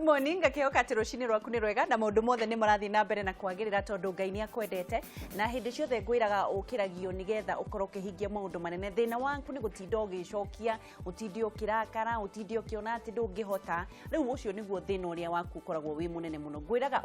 Morning. Ngakĩhoka atĩ rũcinĩ rwaku nĩ rwega na maũndũ mothe nĩ marathiĩ na mbere na kwagĩrĩra tondũ Ngai nĩ akwendete, na hĩndĩ ciothe ngwĩraga ũkĩragio nĩgetha ũkorwo ũkĩhingia maũndũ manene. Thĩna waku nĩ gũtinda ũgĩcokia, ũtinde ũkĩrakara, ũtinde ũkĩona atĩ ndũngĩhota. Rĩu ũcio nĩguo thĩna ũrĩa waku ũkoragwo wĩ mũnene mũno. Ngwĩraga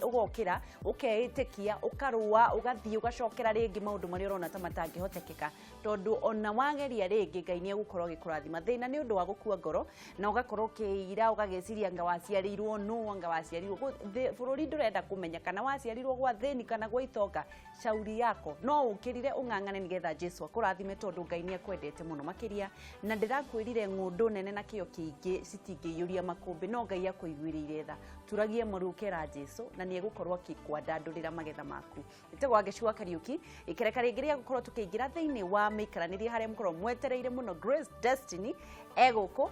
ũgokĩra, ũkeĩtĩkia, ũkarũa, ũgathiĩ, ũgacokera rĩngĩ maũndũ marĩa ũrona ta matangĩhotekeka, tondũ ona wageria rĩngĩ Ngai nĩ egũkorwo agĩkũrathima. Thĩna nĩ ũndũ wa gũkua ngoro na ũgakorwo ũkĩira, ũgagĩciria anga waciarĩirwo nũ, anga waciarirwo bũrũri ndũrenda kũmenya kana waciarirwo gwa thĩni kana gwa itonga. Shauri yako, no ũkĩrire ũng'ang'ane nĩgetha Jesu akũrathime, tondũ Ngai nĩ akwendete mũno makĩria. Na ndĩrakwĩrire ng'ũndũ nene na kĩo kĩingĩ citingĩiyũria makũmbĩ, no Ngai akũiguĩrĩire tha. Turagie maru ũkera Jesu na nĩ egũkorwo akĩkwandandũrĩra magetha maku. Ĩtagwo Wangeci wa Kariũki. Ikereka rĩngĩ rĩa gũkorwo tũkĩingĩra thĩinĩ wa mĩikaranĩrie harĩa mũkorwo mwetereire mũno, Grace Destiny egũkũ,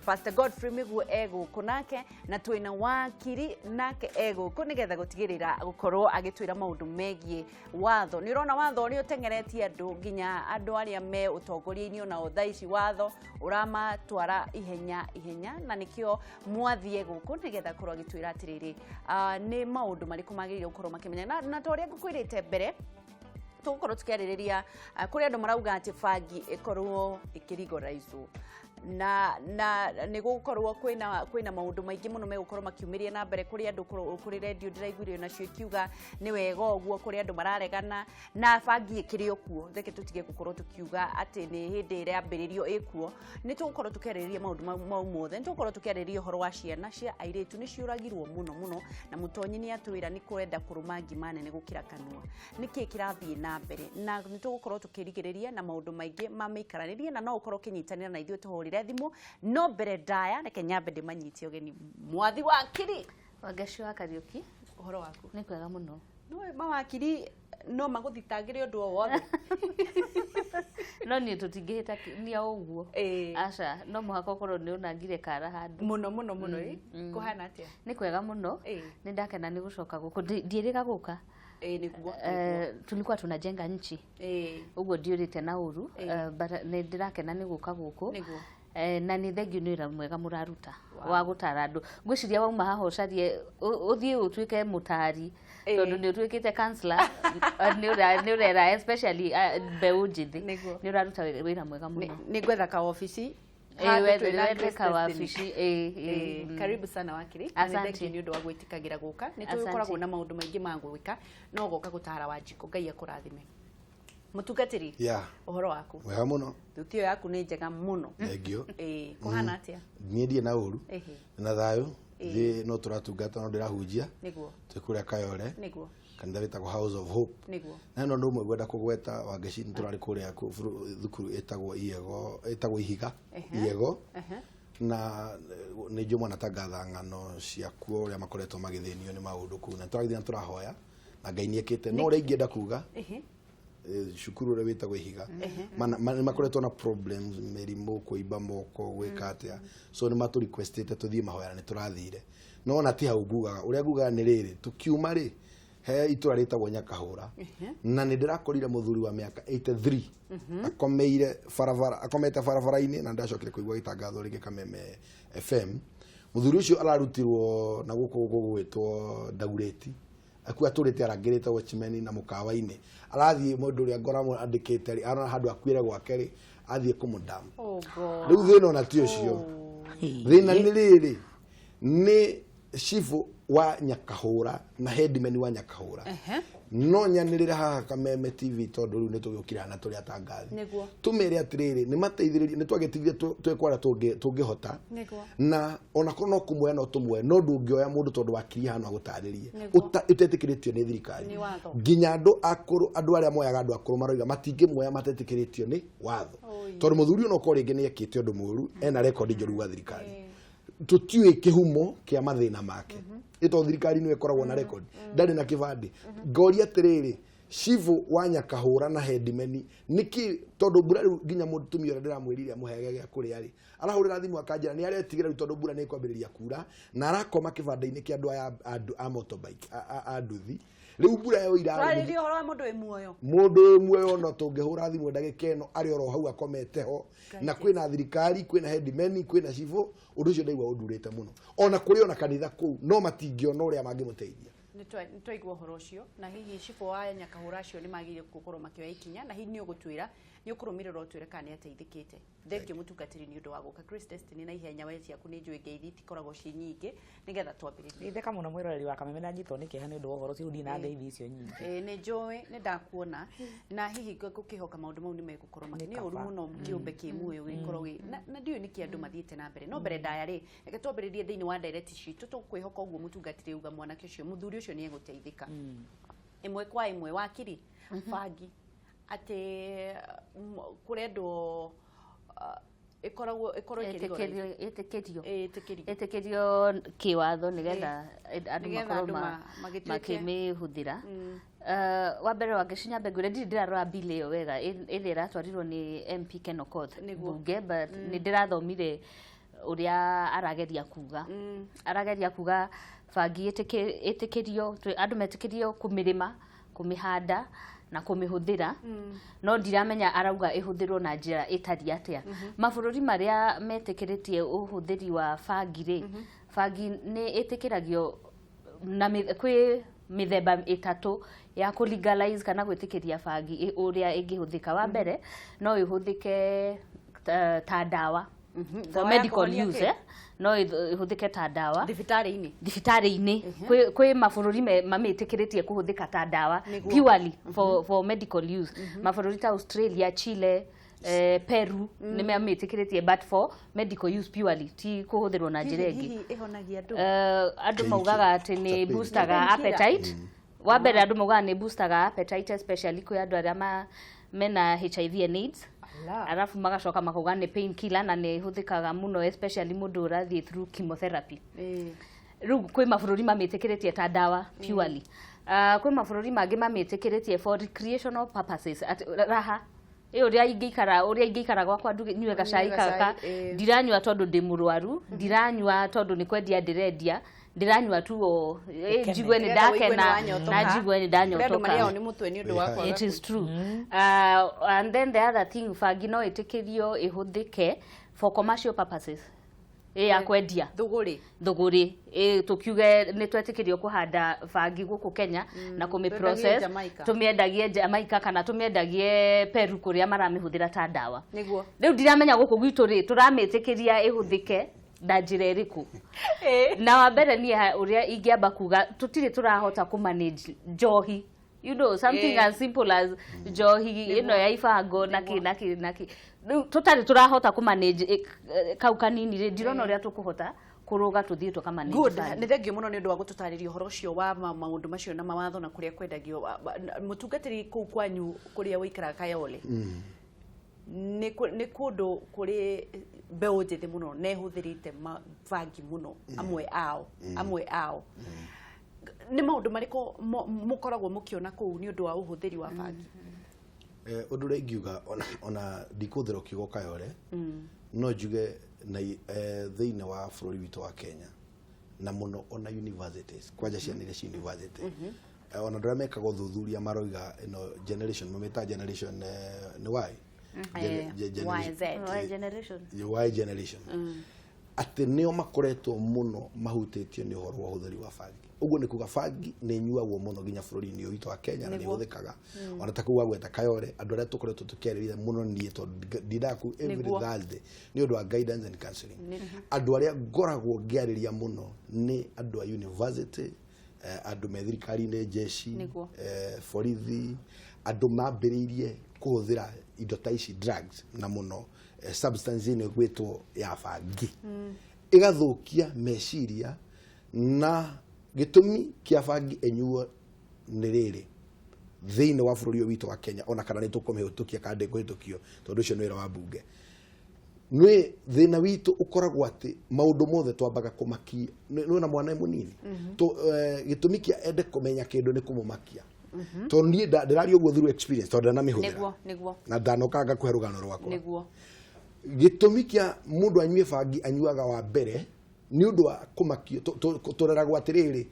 Pastor Godfrey Mĩguo egũkũ nake, na twĩna wakiri nake egũkũ nĩgetha gũtigĩrĩra gũkorwo agĩtwĩra maũndũ megiĩ watho. Nĩ ũrona watho ũrĩa ũteng'eretie andũ, nginya andũ arĩa me ũtongoria-inĩ onao thaa ici watho ũramatwara ihenya ihenya, na nĩkĩo mwathiĩ gũkũ nĩgetha korwo agĩtwĩra atĩrĩrĩ, nĩ maũndũ marĩkũ magĩrĩire gũkorwo makĩmenya. Na ta ũrĩa ngũkwĩrĩte mbere, tũgũkorwo tũkĩarĩrĩria, kũrĩ andũ marauga atĩ bangi ĩkorwo ĩkĩrigoraizwo, na nĩ gũgũkorwo kwĩna maũndũ maingĩ mũno megũkorwo makiumĩria na mbere. Kũrĩ andũ kũrĩ redio ndĩraiguire nacio ikiuga nĩ wega ũguo, kũrĩ andũ mararegana na bangi ĩkĩrĩ o kuo. Reke tũtige gũkorwo tũkiuga atĩ nĩ hĩndĩ ĩrambĩrĩrio ĩkuo. Nĩ tũgũkorwo tũkĩarĩrĩria maũndũ mau mothe. Nĩ tũgũkorwo tũkĩarĩrĩria ũhoro wa ciana cia airĩtu nĩ ciũragirwo mũno mũno, na mũtonyi nĩ atwĩra nĩ kwenda kũrũma ngima nene gũkĩra kanua. Nĩkĩ kĩrathiĩ na mbere? Na nĩ tũgũkorwo tũkĩrigĩrĩria na maũndũ maingĩ ma mĩikaranĩrie, na no ũkorwo ũkĩnyitanĩra na ithuĩ tũhũrĩre thimũ. No mbere ndaya, reke nyambe ndĩmanyitie ũgeni. Mwathi wakiri. Wangeci wa Kariũki. Ũhoro waku? Nĩ kwega mũno. No mawakiri no magũthitangĩre ũndũ o wothe. No niĩ tũtingĩhĩtania ũguo. Aca, no mũhaka ũkorwo nĩ ũnangire kara handũ. Mũno mũno mũno. Ĩ, kũhana atĩa? Nĩ kwega mũno. Nĩ ndakena nĩ gũcoka gũkũ. Ndiĩrĩga gũka. Ĩ, nĩguo. Tulikuwa tunajenga nchi. Ũguo ndiũrĩte na ũru. But nĩ ndĩrakena nĩ gũka gũkũ. Na nĩ thengiũ nĩ wĩra mwega mũraruta wa gũtara andũ. Ngwĩciria wauma haha ũcarie ũthiĩ ũtuĩke mũtari, tondũ nĩ ũtuĩkĩte counselor, nĩ ũrera especially mbeũ njĩthĩ. Nĩ ũraruta wĩra mwega mũno. Nĩ ngwetha kaobici. Handũ twĩna wethe Grace kawabici. Destiny. Karibu sana wakiri, na nĩ Asante. thengiũ nĩ ũndũ wa gwĩtĩkagĩra gũka. Nĩ Asante. tũkoragwo na maũndũ maingĩ ma gwĩka, no goka gũtara Wanjikũ. Ngai akũrathime, mũtungatĩri. Ũhoro waku? Wega mũno. Thuti ĩyo yaku nĩ njega mũno. Thengiũ. Ĩ, kũhana atĩa? Niĩ ndirĩ na ũru na thayũ thiĩ, no tũratungata, no ndĩrahunjia. Twĩ kũrĩa Kayore, kanitha wĩtagwo House of Hope. Na no ũndũ ũmwe ngwenda kũgweta, Wangeci, nĩ tũrarĩ kũrĩa thukuru ĩtagwo Iego, ĩtagwo Ihiga. Iego. Na nĩ njũĩ mwanatangatha ng'ano ciakuo ũrĩa makoretwo magĩthĩnio nĩ maũndũ kũu, na tũragĩthiĩ na tũrahoya na Ngai nĩ ekĩte. No ũrĩa ingĩenda kuga, cukuru ũrĩa wĩtagwo Ihiga, nĩ makoretwo na problems, mĩrimũ, kũimba moko, gwĩka atĩa, so nĩ matũ requestĩte tũthiĩ mahoya na nĩ tũrathire. No ona ti hau ngugaga, ũrĩa ngugaga nĩ rĩrĩ, tukiuma rĩ, he itũra rĩtagwo Nyakahũra, na nĩ ndĩrakorire mũthuri wa mĩaka 83 akomeire barabara, akomete barabara-inĩ, na ndacokire kũigua gĩtangatho rĩngĩ Kameme FM. Mũthuri ũcio ararutirwo na gũkũ gũgwĩtwo Ndagurĩti akuo, atũrĩte arangĩrĩte watchman na mũkawa-inĩ. Arathiĩ mũndũ ũrĩa ngora andĩkĩte rĩ, arona handũ akuĩre gwake rĩ, athiĩ kũmũdam. Oh God. Rĩu thĩna ona ti ũcio, thĩna nĩ rĩrĩ, nĩ cibũ wa Nyakahũra na headman wa Nyakahũra. No nyanĩrĩre haha Kameme TV, tondũ rĩu nĩ tũgĩũkire na tũrĩ atangathi. Tũmere atĩrĩrĩ, nĩ mateithĩrĩrie, nĩ twagĩteithie twĩkwara tũngĩhota. Na ona korwo no kũmuoya no tũmuoye, no ndũngĩoya mũndũ tondũ wakirie hano agũtarĩrie ũtetĩkĩrĩtio nĩ thirikari. Nĩ watho. Nginya andũ akũrũ, andũ arĩa moyaga andũ akũrũ maroiga matingĩmuoya matetĩkĩrĩtio nĩ watho, tondũ mũthuri ũyũ no korwo rĩngĩ nĩ ekĩte ũndũ mũru, ena rekondi njũru gwa thirikari. Tũtiũĩ kĩhumo kĩa mathĩna make, ĩ tondũ thirikari nĩyo ĩkoragwo na record, ndarĩ na kĩbandĩ. Ngoria atĩrĩrĩ, cibũ wa Nyakahũra na headman nĩkĩ? Tondũ mbura rĩu, nginya mũtumia ũrĩa ndĩramwĩrire amũhege gĩa kũrĩa rĩ, arahũrĩra thimũ akanjĩra nĩ aretigĩra rĩu tondũ mbura nĩ ĩkwambĩrĩria kura na arakoma kĩbanda-inĩ kĩa andũ aya, andũ a motorbike, a nduthi. Rĩu mbura ĩyo irarĩ Twarĩria ũhoro wa mũndũ wĩ muoyo. Mũndũ wĩ muoyo no tũngĩhũra thimũ ndagĩka ĩno arĩ oro hau akomete ho. Na kwĩna thirikari, kwĩna headmen, kwĩna cibũ, ũndũ ũcio ndaigua ũndurĩte mũno. Ona kũrĩ ona kanitha kũu no matingĩona ũrĩa mangĩmũteithia. Nĩ twaigua ũhoro ũcio, na hihi cibũ wa Nyakahũra acio nĩ magĩrĩire gũkorwo makĩoya ikinya, na hihi nĩ ũgũtwĩra, nĩ ũkũrũmĩrĩra ũtwĩre kana nĩ ateithĩkĩte. Thank you mũtungatĩri nĩ ũndũ wa gũka. Grace Destiny na ihenya we ciaku nĩ njũĩ ngeithi itikoragwo ciĩ nyingĩ nĩgetha twambĩrĩrie. Itheka mũno mwĩroreri wa Kameme na nyitwo nĩ kĩeha nĩ ũndũ wa ũhoro ũcio, rĩu na ngeithi icio nyingĩ. Ĩĩ nĩ njũĩ, nĩ ndakuona, na hihi ngũkĩhoka maũndũ mau nĩ megũkorwo makĩ. Nĩ ũru mũno kĩũmbe kĩ muoyo gĩkorwo gĩ na ndiũĩ nĩkĩ andũ mathiĩte na mbere. No mbere ndaya rĩ, reke twambĩrĩrie thĩinĩ wa ndereti citũ, tũkwĩhoka ũguo mũtungatĩri auga mwanake ũcio, mũthuri ũcio nĩ egũteithĩka. Ĩmwe kwa ĩmwe, wakiri, bangi, atĩ kũrendwo ĩkoragwo ĩkorwo ĩkĩrigwo ĩtĩkĩrio ĩtĩkĩrio kĩwatho nĩgetha andũ makorwo makĩmĩhũthĩra. Wa mbere Wangeci nyambe ngwĩre ndirĩ ndĩrarora bill ĩyo wega ĩrĩa ĩratwarirwo nĩ MP Ken Okoth bunge, but nĩ ndĩrathomire ũrĩa arageria kuga. Arageria kuga bangi ĩtĩkĩrio, andũ metĩkĩrio kũmĩrĩma, kũmĩhanda na kũmĩhũthĩra, no ndiramenya arauga ĩhũthĩrwo na njĩra ĩtariĩ atĩa. Mabũrũri marĩa metĩkĩrĩtie ũhũthĩri wa bangi rĩ, bangi nĩ ĩtĩkĩragio na kwĩ mĩthemba ĩtatũ ya kũ legalize kana gwĩtĩkĩria bangi ũrĩa ĩngĩhũthĩka. Wa mbere no ĩhũthĩke ta ndawa for medical use, no ĩhũthĩke ta ndawa thibitarĩ-inĩ. Thibitarĩ-inĩ kwĩ mabũrũri mamĩtĩkĩrĩtie kũhũthĩka ta ndawa purely for medical use. Mabũrũri ta Australia, Chile, Peru nĩ mamĩtĩkĩrĩtie but for medical use purely, ti kũhũthĩrwo na njĩra ĩngĩ. Andũ maugaga atĩ nĩ boostaga appetite. Wa mbere andũ maugaga nĩ boostaga appetite especially kwĩ andũ arĩa mena HIV and AIDS. Arafu magacoka makauga nĩ pain killer na nĩ ĩhũthĩkaga mũno especially mũndũ ũrathiĩ through chemotherapy. Rĩu kwĩ mabũrũri mamĩtĩkĩrĩtie ta ndawa purely. Kwĩ mabũrũri mangĩ mamĩtĩkĩrĩtie for recreational purposes. Raha ĩ ũrĩa ingĩikara, ũrĩa ingĩikara gwakwa nyue gacai kaka, ndiranyua tondũ ndĩ mũrwaru, ndiranyua tondũ nĩ kwendia ndĩrendia, ndiranyua tu o njigue nĩ ndakena na njigue nĩ ndanyotoka. It is true. And then the other thing, bangi no ĩtĩkĩrio ĩhũthĩke for commercial purposes, ya kwendia thũgũrĩ. Tũkiuge nĩ twetĩkĩrio kũhanda bangi gũkũ Kenya na kũmĩ process, tũmĩendagie Jamaica kana tũmĩendagie Peru kũrĩa maramĩhũthĩra ta ndawa. Rĩu ndiramenya gũkũ gwitũ rĩ tũramĩtĩkĩria ĩhũthĩke na njĩra ĩrĩkũ. Na wa mbere niĩ ũrĩa ingĩamba kuga tũtirĩ tũrahota kũ manage njohi. You know, something as simple as njohi ĩno ya ibango na kĩ na kĩ na kĩ. Rĩu tũtarĩ tũrahota kũ manage kau kanini rĩ, ndirona ũrĩa tũkũhota kũrũga tũthiĩ tũka manage. Good, nĩ thengiũ mũno nĩ ũndũ wa gũtũtarĩria ũhoro ũcio wa maũndũ macio na mawatho na kũrĩa kwendagio. Mũtungatĩri kũu kwanyu kũrĩa ũikaraga Kayole, nĩ kũndũ kũrĩ mbeũ njĩthĩ mũno na ĩhũthĩrĩte bangi mũno, amwe ao. Nĩ maũndũ marĩkũ mũkoragwo mũkĩona kũu nĩ ũndũ wa ũhũthĩri wa bangi? Ũndũ ũrĩa ingiuga ona ndikũhũthĩra kiugo Kayole, no njuge na thĩinĩ wa bũrũri witũ wa Kenya na mũno ona universities, kwanja ciana iria ci university, ona andũ arĩa mekaga ũthuthuria maroiga ĩno generation mamĩtaga generation nĩ Y? Y generation. Atĩ nĩo makoretwo mũno mahutĩtio nĩ ũhoro wa ũhũthĩri wa bangi. Ũguo nĩ kuga bangi nĩ ĩnyuagwo mũno nginya bũrũri-inĩ ũyũ witũ wa Kenya na nĩ ĩhũthĩkaga. Ona ta kũu wagweta Kayole, andũ arĩa tũkoretwo tũkĩarĩria mũno niĩ tondũ ndindaga kũu every Thursday nĩ ũndũ wa guidance and counseling. Andũ arĩa ngoragwo ngĩarĩria mũno nĩ andũ a university, andũ me thirikari-inĩ, jeshi, borithi, andũ mambĩrĩirie kũhũthĩra indo ta ici drugs na mũno substance ĩno ĩgwĩtwo ya bangi. Ĩgathũkia meciria na gĩtũmi kĩa bangi ĩnyuo nĩ rĩrĩ thĩinĩ wa bũrũri ũyũ witũ wa Kenya, ona kana nĩ tũkũmĩhĩtũkia kana ndĩkũhĩtũkio tondũ ũcio nĩ wĩra wa bunge. Nĩ thĩna witũ ũkoragwo atĩ maũndũ mothe twambaga kũmakia. Nĩ na mwana mũnini gĩtũmi kĩa ende kũmenya kĩndũ nĩ kũmũmakia. Tondũ niĩ ndĩraria ũguo through experience tondũ ndanamĩhũthĩra na ndanoka ngakũhe rũgano rwakwa. Gĩtũmi kĩa mũndũ anyue bangi anyuaga wa mbere nĩ ũndũ wa kũmakio. Tũreragwo atĩrĩrĩ,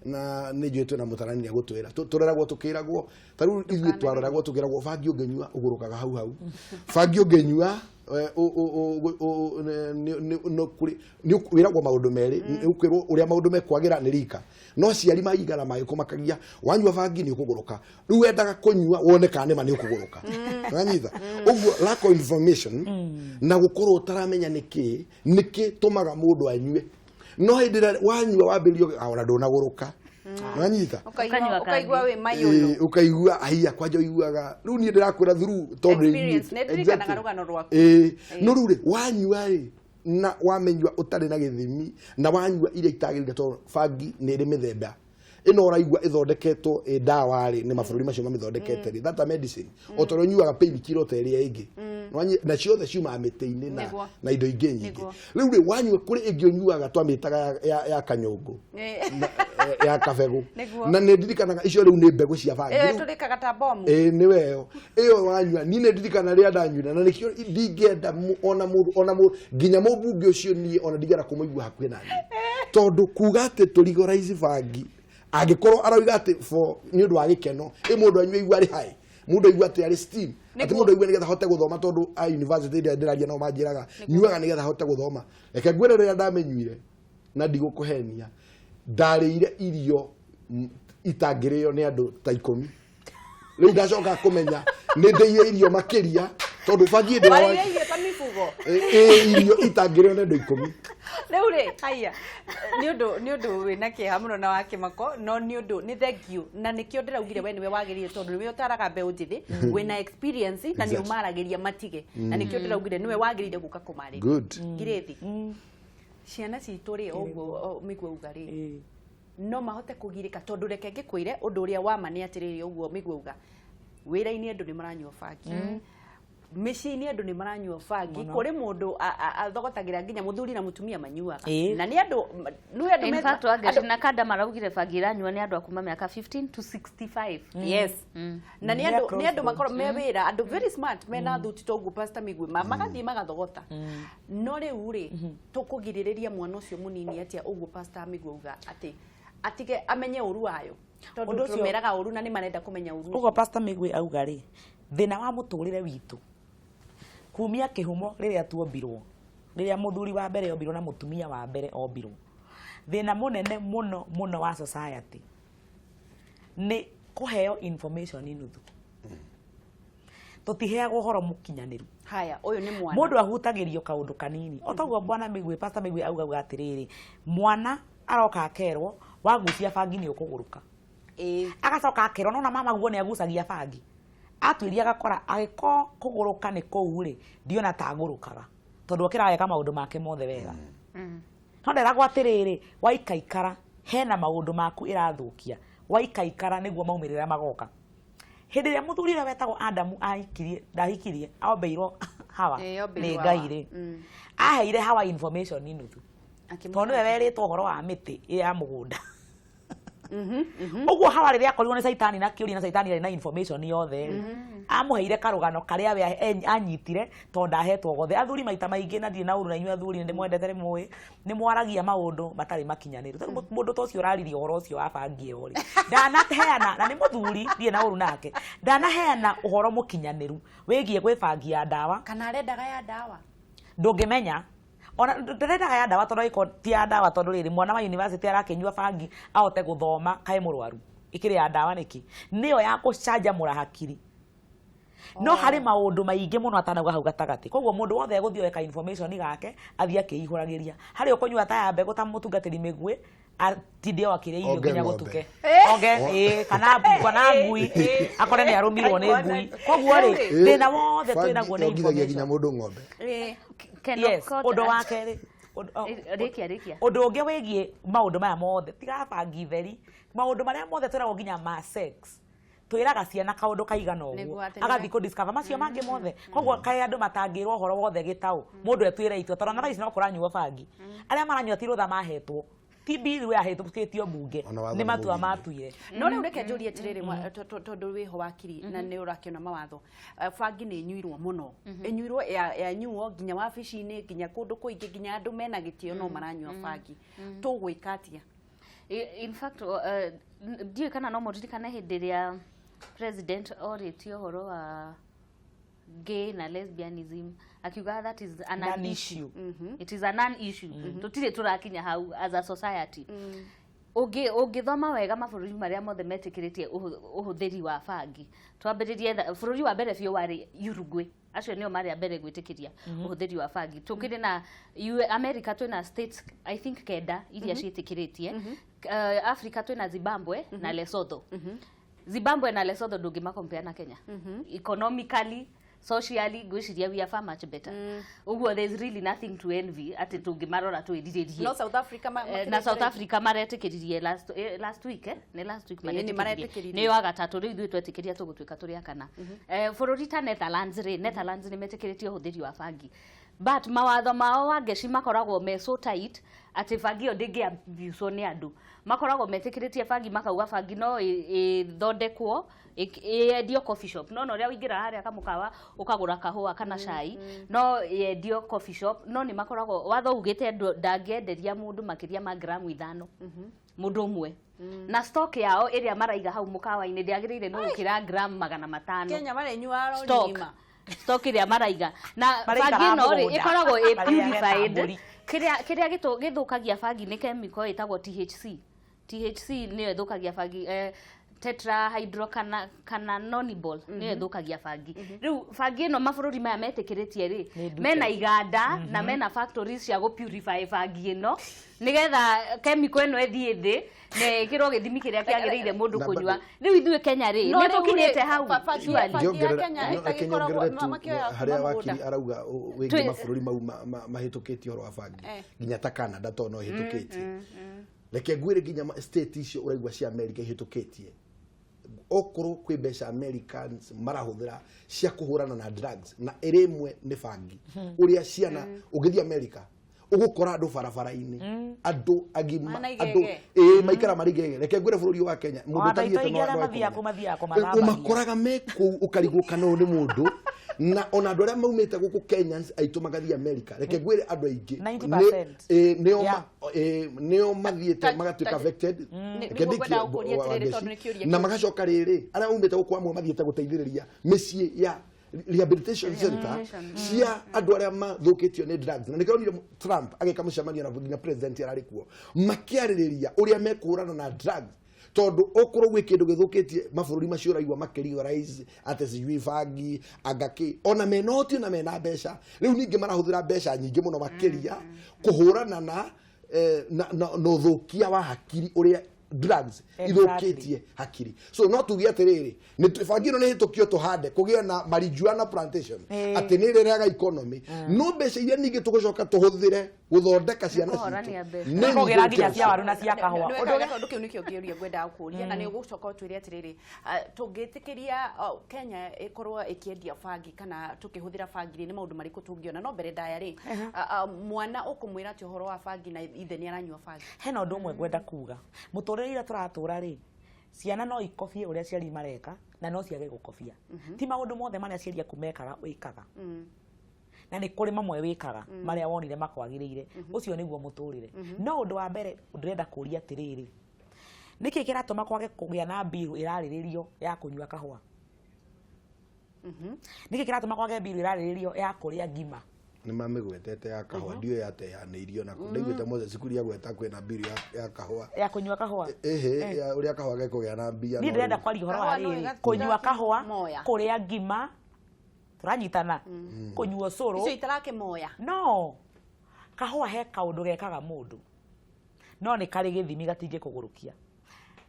Na nĩ njũĩ twĩna mũtarani nĩ egũtwĩra. Tũreragwo tũkĩragwo ta rĩu ithuĩ twareragwo tũkĩragwo bangi ũngĩnyua ũgũrũkaga hau hau, bangi ũngĩnyua wĩragwo maũndũ merĩ, nĩ ũkwĩrwo ũrĩa maũndũ mekwagĩra nĩ rika, no ciari maigana magĩkũmakagia wanyua bangi nĩ ũkũgũrũka, rĩu wendaga kũnyua wone kana nĩma nĩ ũkũgũrũka, wanyita ũguo. Lack of information na gũkorwo ũtaramenya nĩkĩ nĩkĩ tũmaga mũndũ anyue, no hĩndĩ ĩrĩa wanyua wambĩrĩrio ona ndũnagũrũka, wanyita. Ũkaigua ũkaigua wĩ mayũlũ. Ũkaigua aiya kwanja ũiguaga rĩu niĩ ndĩrakwĩra through tondũ Experience, nĩ ndirikanaga rũgano rwaku. Ĩĩ, no rĩu rĩ wanyua rĩ na wamenyua ũtarĩ na gĩthimi na wanyua iria itagĩrĩire, tondũ bangi nĩ ĩrĩ mĩthemba ĩno ũraigua ĩthondeketwo ĩ ndawa rĩ, nĩ mabũrũri macio mamĩthondekete rĩ, that a medicine, o ta ũrĩa ũnyuaga painkiller ta ĩrĩa ĩngĩ. Na ciothe ciumaga mĩtĩ-inĩ na na indo ingĩ nyingĩ. Rĩu rĩ wanyua kũrĩ ĩngĩ ũnyuaga twamĩtaga ya kanyũngũ, ya kabegũ. Na nĩ ndirikanaga icio rĩu nĩ mbegũ cia bangi. Ĩyo ĩtũrĩkaga ta bomu. Ĩĩ, nĩwe ĩyo ĩyo wanyua. Niĩ nĩ ndirikana rĩrĩa ndanyuire, na nĩkĩo ndingĩenda ona mũndũ, ona mũndũ nginya mũmbunge ũcio, niĩ ona ndingĩenda kũmũigua hakuhĩ na niĩ, tondũ kuga atĩ tũrigoraici bangi angĩkorwo aroiga atĩ for nĩ ũndũ wa gĩkeno, ĩ mũndũ anyua igua arĩ high, mũndũ aigua atĩ arĩ steam, atĩ mũndũ aigua nĩgetha ahote gũthoma, tondũ a university ĩrĩa ndĩraria nao manjĩraga nyuaga nĩgetha ahote gũthoma. Reke ngwĩre, rĩrĩa ndamĩnyuire, na ndigũkũhenia, ndarĩire irio itangĩrĩo nĩ andũ ta 10. Rĩu ndacoka kũmenya nĩ ndĩire irio makĩria, tondũ bangi ĩndĩ Warĩire irio ta mifugo. Ĩ, irio itangĩrĩo nĩ andũ 10. Rĩu rĩ, haya, nĩ ũndũ wĩna kĩeha mũno na wa kĩmako, no nĩ ũndũ nĩ thank you, na nĩkĩo ndĩraugire we nĩwe wagĩrĩire, tondũ nĩwe ũtaraga mbeũ njĩthĩ, wĩna experience na nĩ ũmaragĩria matige, na nĩkĩo ndĩraugire nĩwe wagĩrĩire gũka kũmarĩria. Good. Ngirĩthi, ciana citũ rĩ, ũguo Mĩgua uga rĩ, no mahote kũgirĩka? Tondũ reke ngĩkwĩre ũndũ ũrĩa wa ma nĩ atĩrĩrĩ, ũguo Mĩgua uga, wĩra-inĩ andũ nĩ maranyua bangi, mĩciĩ-inĩ andũ nĩ maranyua bangi, kũrĩ mũndũ athogotagĩra nginya mũthuri na mũtumia manyuaga. Na nĩ andũ nĩ andũ In fact, Wangeci na kanda maraugire bangi iranyua nĩ andũ a kuma mĩaka 15 to 65. Yes, na nĩ Nĩ andũ across nĩ andũ makorwo board. me wĩra, andũ very smart mena thuti toguo Pastor Migwi magathiĩ magathogota. No rĩu rĩ, tũkũgirĩrĩria mwana ũcio mũnini atĩa, ũguo Pastor Migwi auga atĩ atige amenye ũru wayo, tondũ Ũndũ ũcio- tũmeraga ũru na nĩ marenda kũmenya ũru. Ũguo Pastor Migwi auga rĩ, thĩna wa mũtũrĩre witũ kumia kĩhumo rĩrĩa tuombirwo, rĩrĩa mũthuri wa mbere ombirwo na mũtumia wa mbere ombirwo, thĩna mũnene mũno mũno wa society nĩ kũheo information nuthu. Tũtiheagwo ũhoro mũkinyanĩru. Haya, ũyũ nĩ mwana. Mũndũ ahutagĩrio kaũndũ kanini, o toguo bwana Migwi, Pastor Migwi auga atĩrĩrĩ, mwana aroka akerwo wagucia bangi nĩ ũkũgũrũka. Agacoka akerwo nona mama guo nĩ agucagia bangi, atuĩria agakora agĩkorwo kũgũrũka nĩ kũu rĩ, ndiona ta agũrũkaga, tondũ okĩra ageka maũndũ make mothe wega. No nderagwo atĩrĩrĩ, waikaikara hena maũndũ maku ĩrathũkia, waikaikara nĩguo maumĩrĩra magoka. Hĩndĩ ĩrĩa mũthuri ũrĩa wetagwo Adamu ahikirie, ndahikirie, ombeirwo Hawa Ombeirwo nĩ Ngai Hawa. rĩ, aheire Hawa information nuthu, tondũ nĩwe werĩtwo ũhoro wa mĩtĩ ya mũgũnda. Ũguo Hawa rĩrĩa akorirwo nĩ Caitani na kĩũria, na Caitani arĩ na information yothe rĩ, amũheire karũgano karĩa we anyitire, tondũ ndahetwo gothe. Athuri maita maingĩ, na ndirĩ na ũru na inyuĩ athuri, nĩ ndĩmwendete, nĩ mũĩ nĩ mwaragia maũndũ matarĩ makinyanĩru. Tondũ mũndũ ta ũcio ũraririe ũhoro ũcio wa bangi ĩyo rĩ, ndanaheana, na nĩ mũthuri, ndirĩ na ũru nake, ndanaheana ũhoro mũkinyanĩru wĩgiĩ gwĩ bangi ya ndawa. Kana arendaga ya ndawa. Ndũngĩmenya ona ndĩrendaga ya ndawa, tondũ ĩko ti ya ndawa, tondũ rĩrĩ mwana wa university arakĩnyua bangi ahote gũthoma, kaĩ mũrwaru, ĩkĩrĩ ya ndawa nĩkĩ? Nĩyo ya gũcanjamũra hakiri, no harĩ maũndũ maingĩ mũno atanauga hau gatagatĩ. Koguo mũndũ wothe egũthiĩ oe ka information gake athiĩ akĩihũragĩria harĩ ũkũnyua ta ya mbegũ, ta mũtungatĩri Mĩgwĩ atinde o akĩrĩa irio Onge nginya ng'ombe. gũtuke, onge ĩĩ, kana ngui, akore nĩ arũmirwo nĩ ngui. Koguo rĩ, thĩna wothe twĩnaguo nĩ ongithagia nginya information. Mũndũ ng'ombe. Yes, ũndũ wa kerĩ oh, Rĩkia, rĩkia. Ũndũ ũngĩ wĩgiĩ maũndũ maya mothe, tiga bangi theri, maũndũ marĩa mothe twĩragwo nginya ma sex, twĩraga ciana kaũndũ kaigana ũguo, Nĩguo atĩ nĩ agathiĩ kũ discover macio mangĩ mothe. Koguo kaĩ andũ matangĩrwo ũhoro wothe gĩtaũ, mũndũ etuĩre itua, tondũ ona thaa ici no kũranyuo bangi. Arĩa maranyua ti rũtha mahetwo, ti bill yahĩtũkĩtio mbunge. Ona watho nĩ nĩ matua mũhinge. Matuire. No rĩu reke njũrie atĩrĩrĩ, tondũ wĩho wakiri na nĩ ũrakĩona mawatho. Bangi nĩ ĩnyuirwo mũno, ĩnyuirwo yanyuo nginya wabici-inĩ, nginya kũndũ kũingĩ, nginya andũ mena gĩtĩo no maranyua bangi. Tũgwĩka atĩa? In fact, ndiũĩ kana no mũririkane hĩndĩ ĩrĩa president orĩtio ũhoro wa gay na lesbianism, akiuga that is a non issue. It is a non issue. Tũtirĩ tũrakinya hau as a society. Ũngĩthoma wega mabũrũri marĩa mothe metĩkĩrĩtie ũhũthĩri wa bangi, twambĩrĩrie bũrũri wa mbere biũ warĩ Uruguay. Acio nĩo marĩ a mbere gwĩtĩkĩria ũhũthĩri wa bangi. Tũkĩrĩ na America, twĩna states I think 9 iria ciĩtĩkĩrĩtie. Africa twĩna Zimbabwe na Lesotho. Zimbabwe na Lesotho ndũngĩmakompea na Kenya. Economically, socially, ngwĩciria we are far much better. Ũguo there is really nothing to envy atĩ tũngĩmarora twĩrirĩrie. No South Africa Na South Africa maretĩkĩririe last week, nĩ last week. Ĩĩ, nĩ maretĩkĩririe. Maretĩkĩririe. Nĩ wa gatatũ rĩu, ithuĩ twetĩkĩria tũgũtuĩka tũrĩ a kana. Bũrũri ta Netherlands rĩ, Netherlands nĩ metĩkĩrĩtie ũhũthĩri wa bangi, but mawatho mao wa ngeci makoragwo me so tight atĩ bangi ĩyo ndĩngĩ abuswo nĩ andũ. Makoragwo metĩkĩrĩtie bangi, makauga bangi no ĩthondekwo ĩendio coffee shop, no na ũrĩa ũingĩra harĩa kamũkawa ũkagũra kahũa kana cai, no yendio coffee shop. No nĩ makoragwo watho ugĩte ndangĩenderia mũndũ makĩria ma gramu 5 mũndũ ũmwe, na stock yao ĩrĩa maraiga hau mũkawa-inĩ ndĩagĩrĩire nĩ gũkĩra gramu 500. Kenya marenyua Stock ng'ima. Stock ĩrĩa maraiga na Maraikara bangi ĩno rĩ mũgũnda. ĩkoragwo ĩ Marĩage ta purified. mbũri. Kĩrĩa gĩthũkagia bangi nĩ chemical ĩtagwo THC. THC nĩyo ĩthũkagia bangi, tetrahydrocannabinol nĩyo ĩthũkagia bangi. Rĩu bangi ĩno mabũrũri maya metĩkĩrĩtie rĩ, Nĩ ndute. mena iganda na mena factories cia gũ-purify bangi ĩno nĩgetha chemical ĩno ĩthiĩ thĩ na ĩkĩrwo gĩthimi kĩrĩa kĩagĩrĩire mũndũ Na kũnyua. Rĩu ithuĩ Kenya rĩ, No nĩ rĩu tũkinyĩte rĩ, hau bangi surely? ya Kenya No, reke ĩtagĩkoragwo nyongerere tu makĩoya harĩa kuma wakiri mũgũnda. arauga wĩgiĩ mabũrũri mau mahĩtũkĩtie ũhoro wa bangi, nginya ta Canada to no ĩhĩtũkĩtie. Reke ngwĩre, nginya state icio ũraigua cia America ihĩtũkĩtie, okorwo kwĩ mbeca Americans marahũthĩra cia kũhũrana na drugs, na ĩrĩ ĩmwe nĩ bangi. Ũrĩa ciana ũngĩthiĩ America ũgũkora andũ barabara-inĩ, andũ agima, Mana andũ igege. Ĩĩ, maikara marĩ igege. Reke ngwĩre, bũrũri wa Kenya mũndũ Ona andũ aitũ ũtathiĩte aingĩ no arĩa no mathiaga ekũmenya. kũ mathiaga kũmathambagia. Ũmakoraga me kũu ũkarigwo kana ũyũ nĩ mũndũ. Na ona andũ arĩa maumĩte gũkũ, Kenyans aitũ magathiĩ America, reke ngwĩre andũ aingĩ 90%. Nĩo nĩo mathiĩte magatuĩka affected. Reke Nĩguo ndĩkie ngwendaga gũkũria atĩrĩrĩ, Wangeci. tondũ nĩ kĩũria Na kĩu. magacoka rĩrĩ, arĩa maumĩte gũkũ amwe mathiĩte gũteithĩrĩria mĩciĩ ya rehabilitation center cia andũ arĩa mathũkĩtio nĩ drugs. Na nĩkĩo onire Trump agĩka mũcemanio na nginya president ararĩ kuo, makĩarĩrĩria ũrĩa mekũhũrana na drugs, tondũ okorwo gwĩ kĩndũ gĩthũkĩtie mabũrũri macio ũraigua makĩlegalize atĩ sijui bangi anga kĩ, ona mena ũhoti ona mena mbeca, rĩu ningĩ marahũthĩra mbeca nyingĩ mũno makĩria kũhũrana na na ũthũkia wa hakiri ũrĩa drugs ithũkĩtie hakiri. So no tuge atĩrĩrĩ, nĩ bangi ĩno nĩ hĩtũkio, tũhande kũgĩe na marijuana plantation, atĩ nĩ ĩrĩrehaga economy, no mbeca iria ningĩ tũgũcoka tũhũthĩre gũthondeka ciana Kũhorania citũ mbeca. nĩ Kũgĩra nyingĩ nginya gũkĩra cia waru na cia kahũa. Nĩ Ũndũ wega, ũrĩa- tondũ kĩu nĩkĩo kĩũria ngwendaga kũria, na nĩ ũgũcoka ũtwĩre atĩrĩrĩ, tũngĩtĩkĩria Kenya ĩkorwo ĩkĩendia bangi kana tũkĩhũthĩra bangi rĩ, nĩ maũndũ marĩkũ tũngĩona? No mbere ndaya rĩ, mwana ũkũmwĩra atĩ ũhoro wa bangi na ithe nĩ aranyua bangi? Hena ũndũ ũmwe ngwenda kuga. Mũtũrĩre ũrĩa tũratũra rĩ, ciana no ikobie ũrĩa aciari mareka na no ciage gũkobia. Ti maũndũ mothe marĩa aciari aku mekaga wĩkaga, na nĩ kũrĩ mamwe wĩkaga marĩa wonire makwagĩrĩire. Ũcio nĩguo mũtũrĩre. No ũndũ wa mbere ndĩrenda kũria atĩrĩrĩ, nĩkĩ kĩratũma kwage kũgĩa na mbiru ĩrarĩrĩrio ya kũnyua kahũa? Nĩkĩ kĩratũma kwage mbiru ĩrarĩrĩrio ya kũrĩa ngima? Nĩ mamĩgwetete ya kahũa, ndiũĩ yateanĩirio nako. Ndaiguĩte Moses Kuria gweta kwĩna mbiru ya kahũa. Ya kũnyua kahũa. Ĩhĩ, ya ũrĩa kahũa gekũgĩa na mbia. Niĩ No ndĩrenda rĩu- kwaria ũhoro wa Kahũa no rĩrĩ, kũnyua kahũa, Moya. kũrĩa ngima, tũranyitana, kũnyua ũcũrũ. Icio itarakĩmoya. No kahũa he kaũndũ gekaga mũndũ, no nĩ karĩ gĩthimi, gatingĩkũgũrũkia.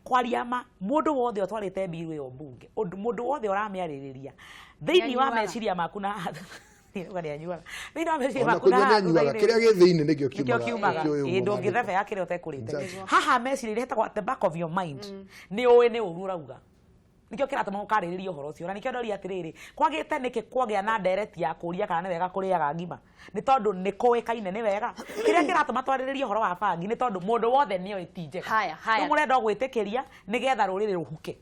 Kwaria ma, mũndũ wothe ũtwarĩte mbiru ĩyo mbunge, mũndũ wothe ũramĩarĩrĩria thĩinĩ wa Nĩanyuaga. meciria maku na Nĩauga nĩanyuaga. Thĩinĩ wa meciria Ona maku na kũnyua haha nĩanyuaga, thutha-inĩ- kĩrĩa gĩ thĩinĩ nĩkĩo nĩkĩo kiumaga. kiumaga. Nĩkĩo Ĩ, ũyũ ndũngĩthebea kĩrĩa ũtekũrĩte. Exactly. Haha meciria hetagwo at the back of your mind, nĩ ũĩ nĩ ũru ũrauga. Nĩkĩo kĩratũma mũkarĩrĩria ũhoro ũcio. Na nĩkĩo ndoria atĩrĩrĩ, kwagĩte nĩkĩ kwagĩa na ndereti ya kũria kana nĩ wega kũrĩaga ngima? Nĩ tondũ nĩ kũĩkaine nĩ wega. Kĩrĩa kĩratũma twarĩrĩrie ũhoro wa bangi nĩ tondũ mũndũ wothe nĩoĩ ti njega. Haya, haya. Rĩu mũrenda o gwĩtĩkĩria nĩgetha rũrĩrĩ rũhuke.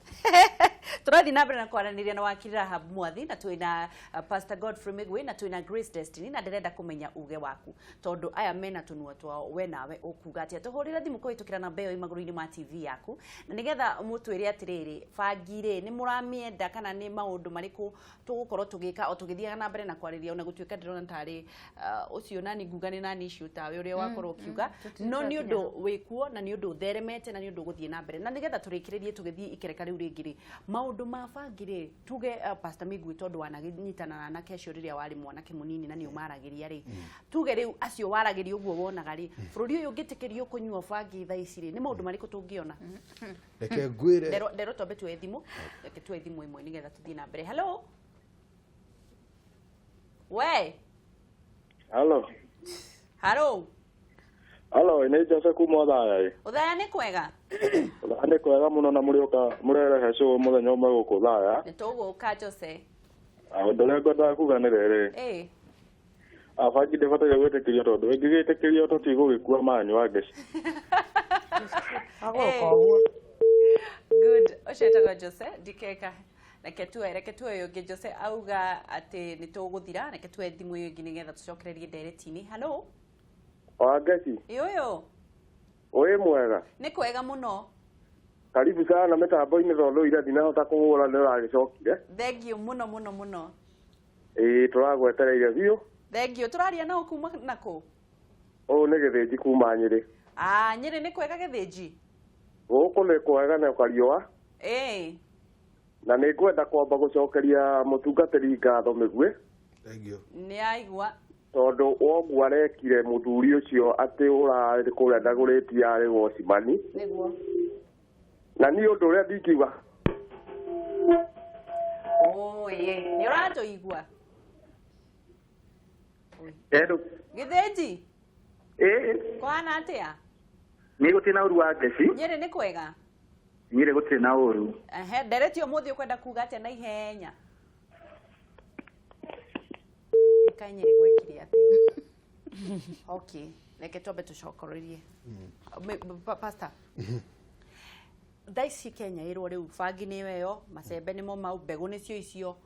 Tũrathiĩ na mbere na kwaranĩria na wakiri Rahab Mwathi na twĩna Pastor Godfrey Migwi na twĩna Grace Destiny, na ndĩrenda kũmenya uge waku tondũ aya mena tũnua twao, we nawe ũkuga atĩa? Tũhũrĩre thimũ kũhĩtũkĩra namba ĩyo ĩ magũrũ-inĩ ma TV yaku, na nĩgetha mũtwĩre atĩrĩrĩ, bangi rĩ, nĩ mũramĩenda kana nĩ maũndũ marĩkũ tũgũkorwo tũgĩka o tũgĩthiaga na mbere na kwarĩria, ona gũtuĩka ndĩrona tarĩ ũcio nani nguga nĩ nani icio tawe ũrĩa wakorwo ũkiuga, no nĩ ũndũ wĩkuo na nĩ ũndũ ũtheremete na nĩ ũndũ ũgũthiĩ na mbere. Na nĩgetha tũrĩkĩrĩrie tũgĩthiĩ ikereka rĩu rĩngĩ rĩ, maũndũ ma bangi rĩ, tuge Pastor Migwi, tondũ wananyitana na anake acio rĩrĩa warĩ mwanake mũnini na nĩ ũmaragĩria rĩ, tuge rĩu acio waragĩria ũguo wonaga rĩ, bũrũri ũyũ ũngĩtĩkĩrio kũnyua bangi thaa ici rĩ, nĩ maũndũ marĩkũ tũngĩona? Reke ngwĩre. Nderwo twambe tuoye thimũ. Reke tuoye thimũ ĩmwe nĩgetha tũthiĩ na mbere. Hello, we. Halo. Halo. Halo, nĩ Jose kuma Othaya ĩ. Ũthaya nĩ kwega? Othaya nĩ kwega mũno, na mũrĩũka mũrerehe show mũthenya ũmwe gũkũ Othaya. Nĩ tũgũka, Jose. Ah, ũndũ ũrĩa ngwendaga kuga nĩ rĩrĩ. Bangi ndĩbataire gwĩtĩkĩrio tondũ ĩngĩgĩtĩkĩrio tũtigũgĩkua manyu Wangeci. Agũka ũguo. Good, ũcio etagwo Jose ndikeka. Reke tuoe ũyũ ũngĩ. Jose auga atĩ nĩ tũgũthira. Reke tuoe thimũ ĩyo ĩngĩ nĩgetha tũcokererie ndereti-inĩ. Hello. Wangeci. Ĩ ũyũ. Wĩ mwega? Nĩ kwega mũno. Karibu sana mĩtambo-inĩ, tondũ ira ndinahota kũhũra, nĩ ũragĩcokire. Thank you mũno mũno mũno. Ĩĩ, tũragwetereire biũ. Thank you. Tũraria nao kuma nakũ? Ũyũ nĩ Gĩthĩnji kuma Nyĩrĩ. Ah, Nyĩrĩ nĩ kwega, Gĩthĩnji? Gũkũ nĩ kwega na kariũa. Na nĩ ngwenda kwamba gũcokeria mũtungatĩri ngatho Mĩguĩ. Thank you. Nĩ aigua. Tondũ woguo arekire mũthuri ũcio atĩ ũrarĩ kũrĩa ndagũrĩtie arĩ wocimani. Na niĩ ũndũ ũrĩa ndingiuga Oye, nĩ ũratũigua? Hello. Gĩthĩnji. Ĩĩ. Kũhana atĩa? Nĩ gũtirĩ na ũru wa Ngeci. Nyĩrĩ nĩ kwega? Nyĩrĩ gũtirĩ na ũru. Ehe, ndereti ũmũthĩ ũkwenda kuga atĩa na ihenya? Kaĩ Nyĩrĩ gwekire atĩa? Okay, reke twambe tũcokererie. Pastor, thaa ici Kenya ĩrwo rĩu bangi nĩyo ĩyo, macembe nĩmo mau, mbegũ nĩcio icio,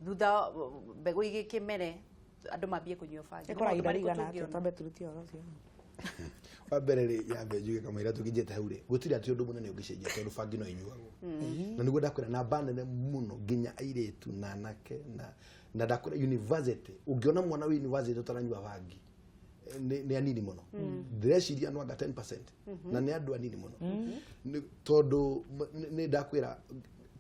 thutha mbegũ igĩkĩmere andũ mambie kũnyua bangi. Nĩ Ĩkora maũndũ ihinda marĩkũ rĩigana atĩa? tũngĩona? Twambe tũrutie ũhoro ũcio. Wa mbere rĩ, yambe njuge kamũira tũkinyĩte hau rĩ, gũtirĩ atĩ ũndũ mũnene ũngĩcenjia tondũ bangi no inyuagwo, na nĩguo ndakwĩra namba nene mũno nginya airĩtu na anake, na ndakwĩra university, ũngĩona mwana wĩ university ũtaranyua bangi nĩ anini mũno. Ndĩreciria no anga 10%, na nĩ andũ anini mũno. Tondũ nĩ ndakwĩra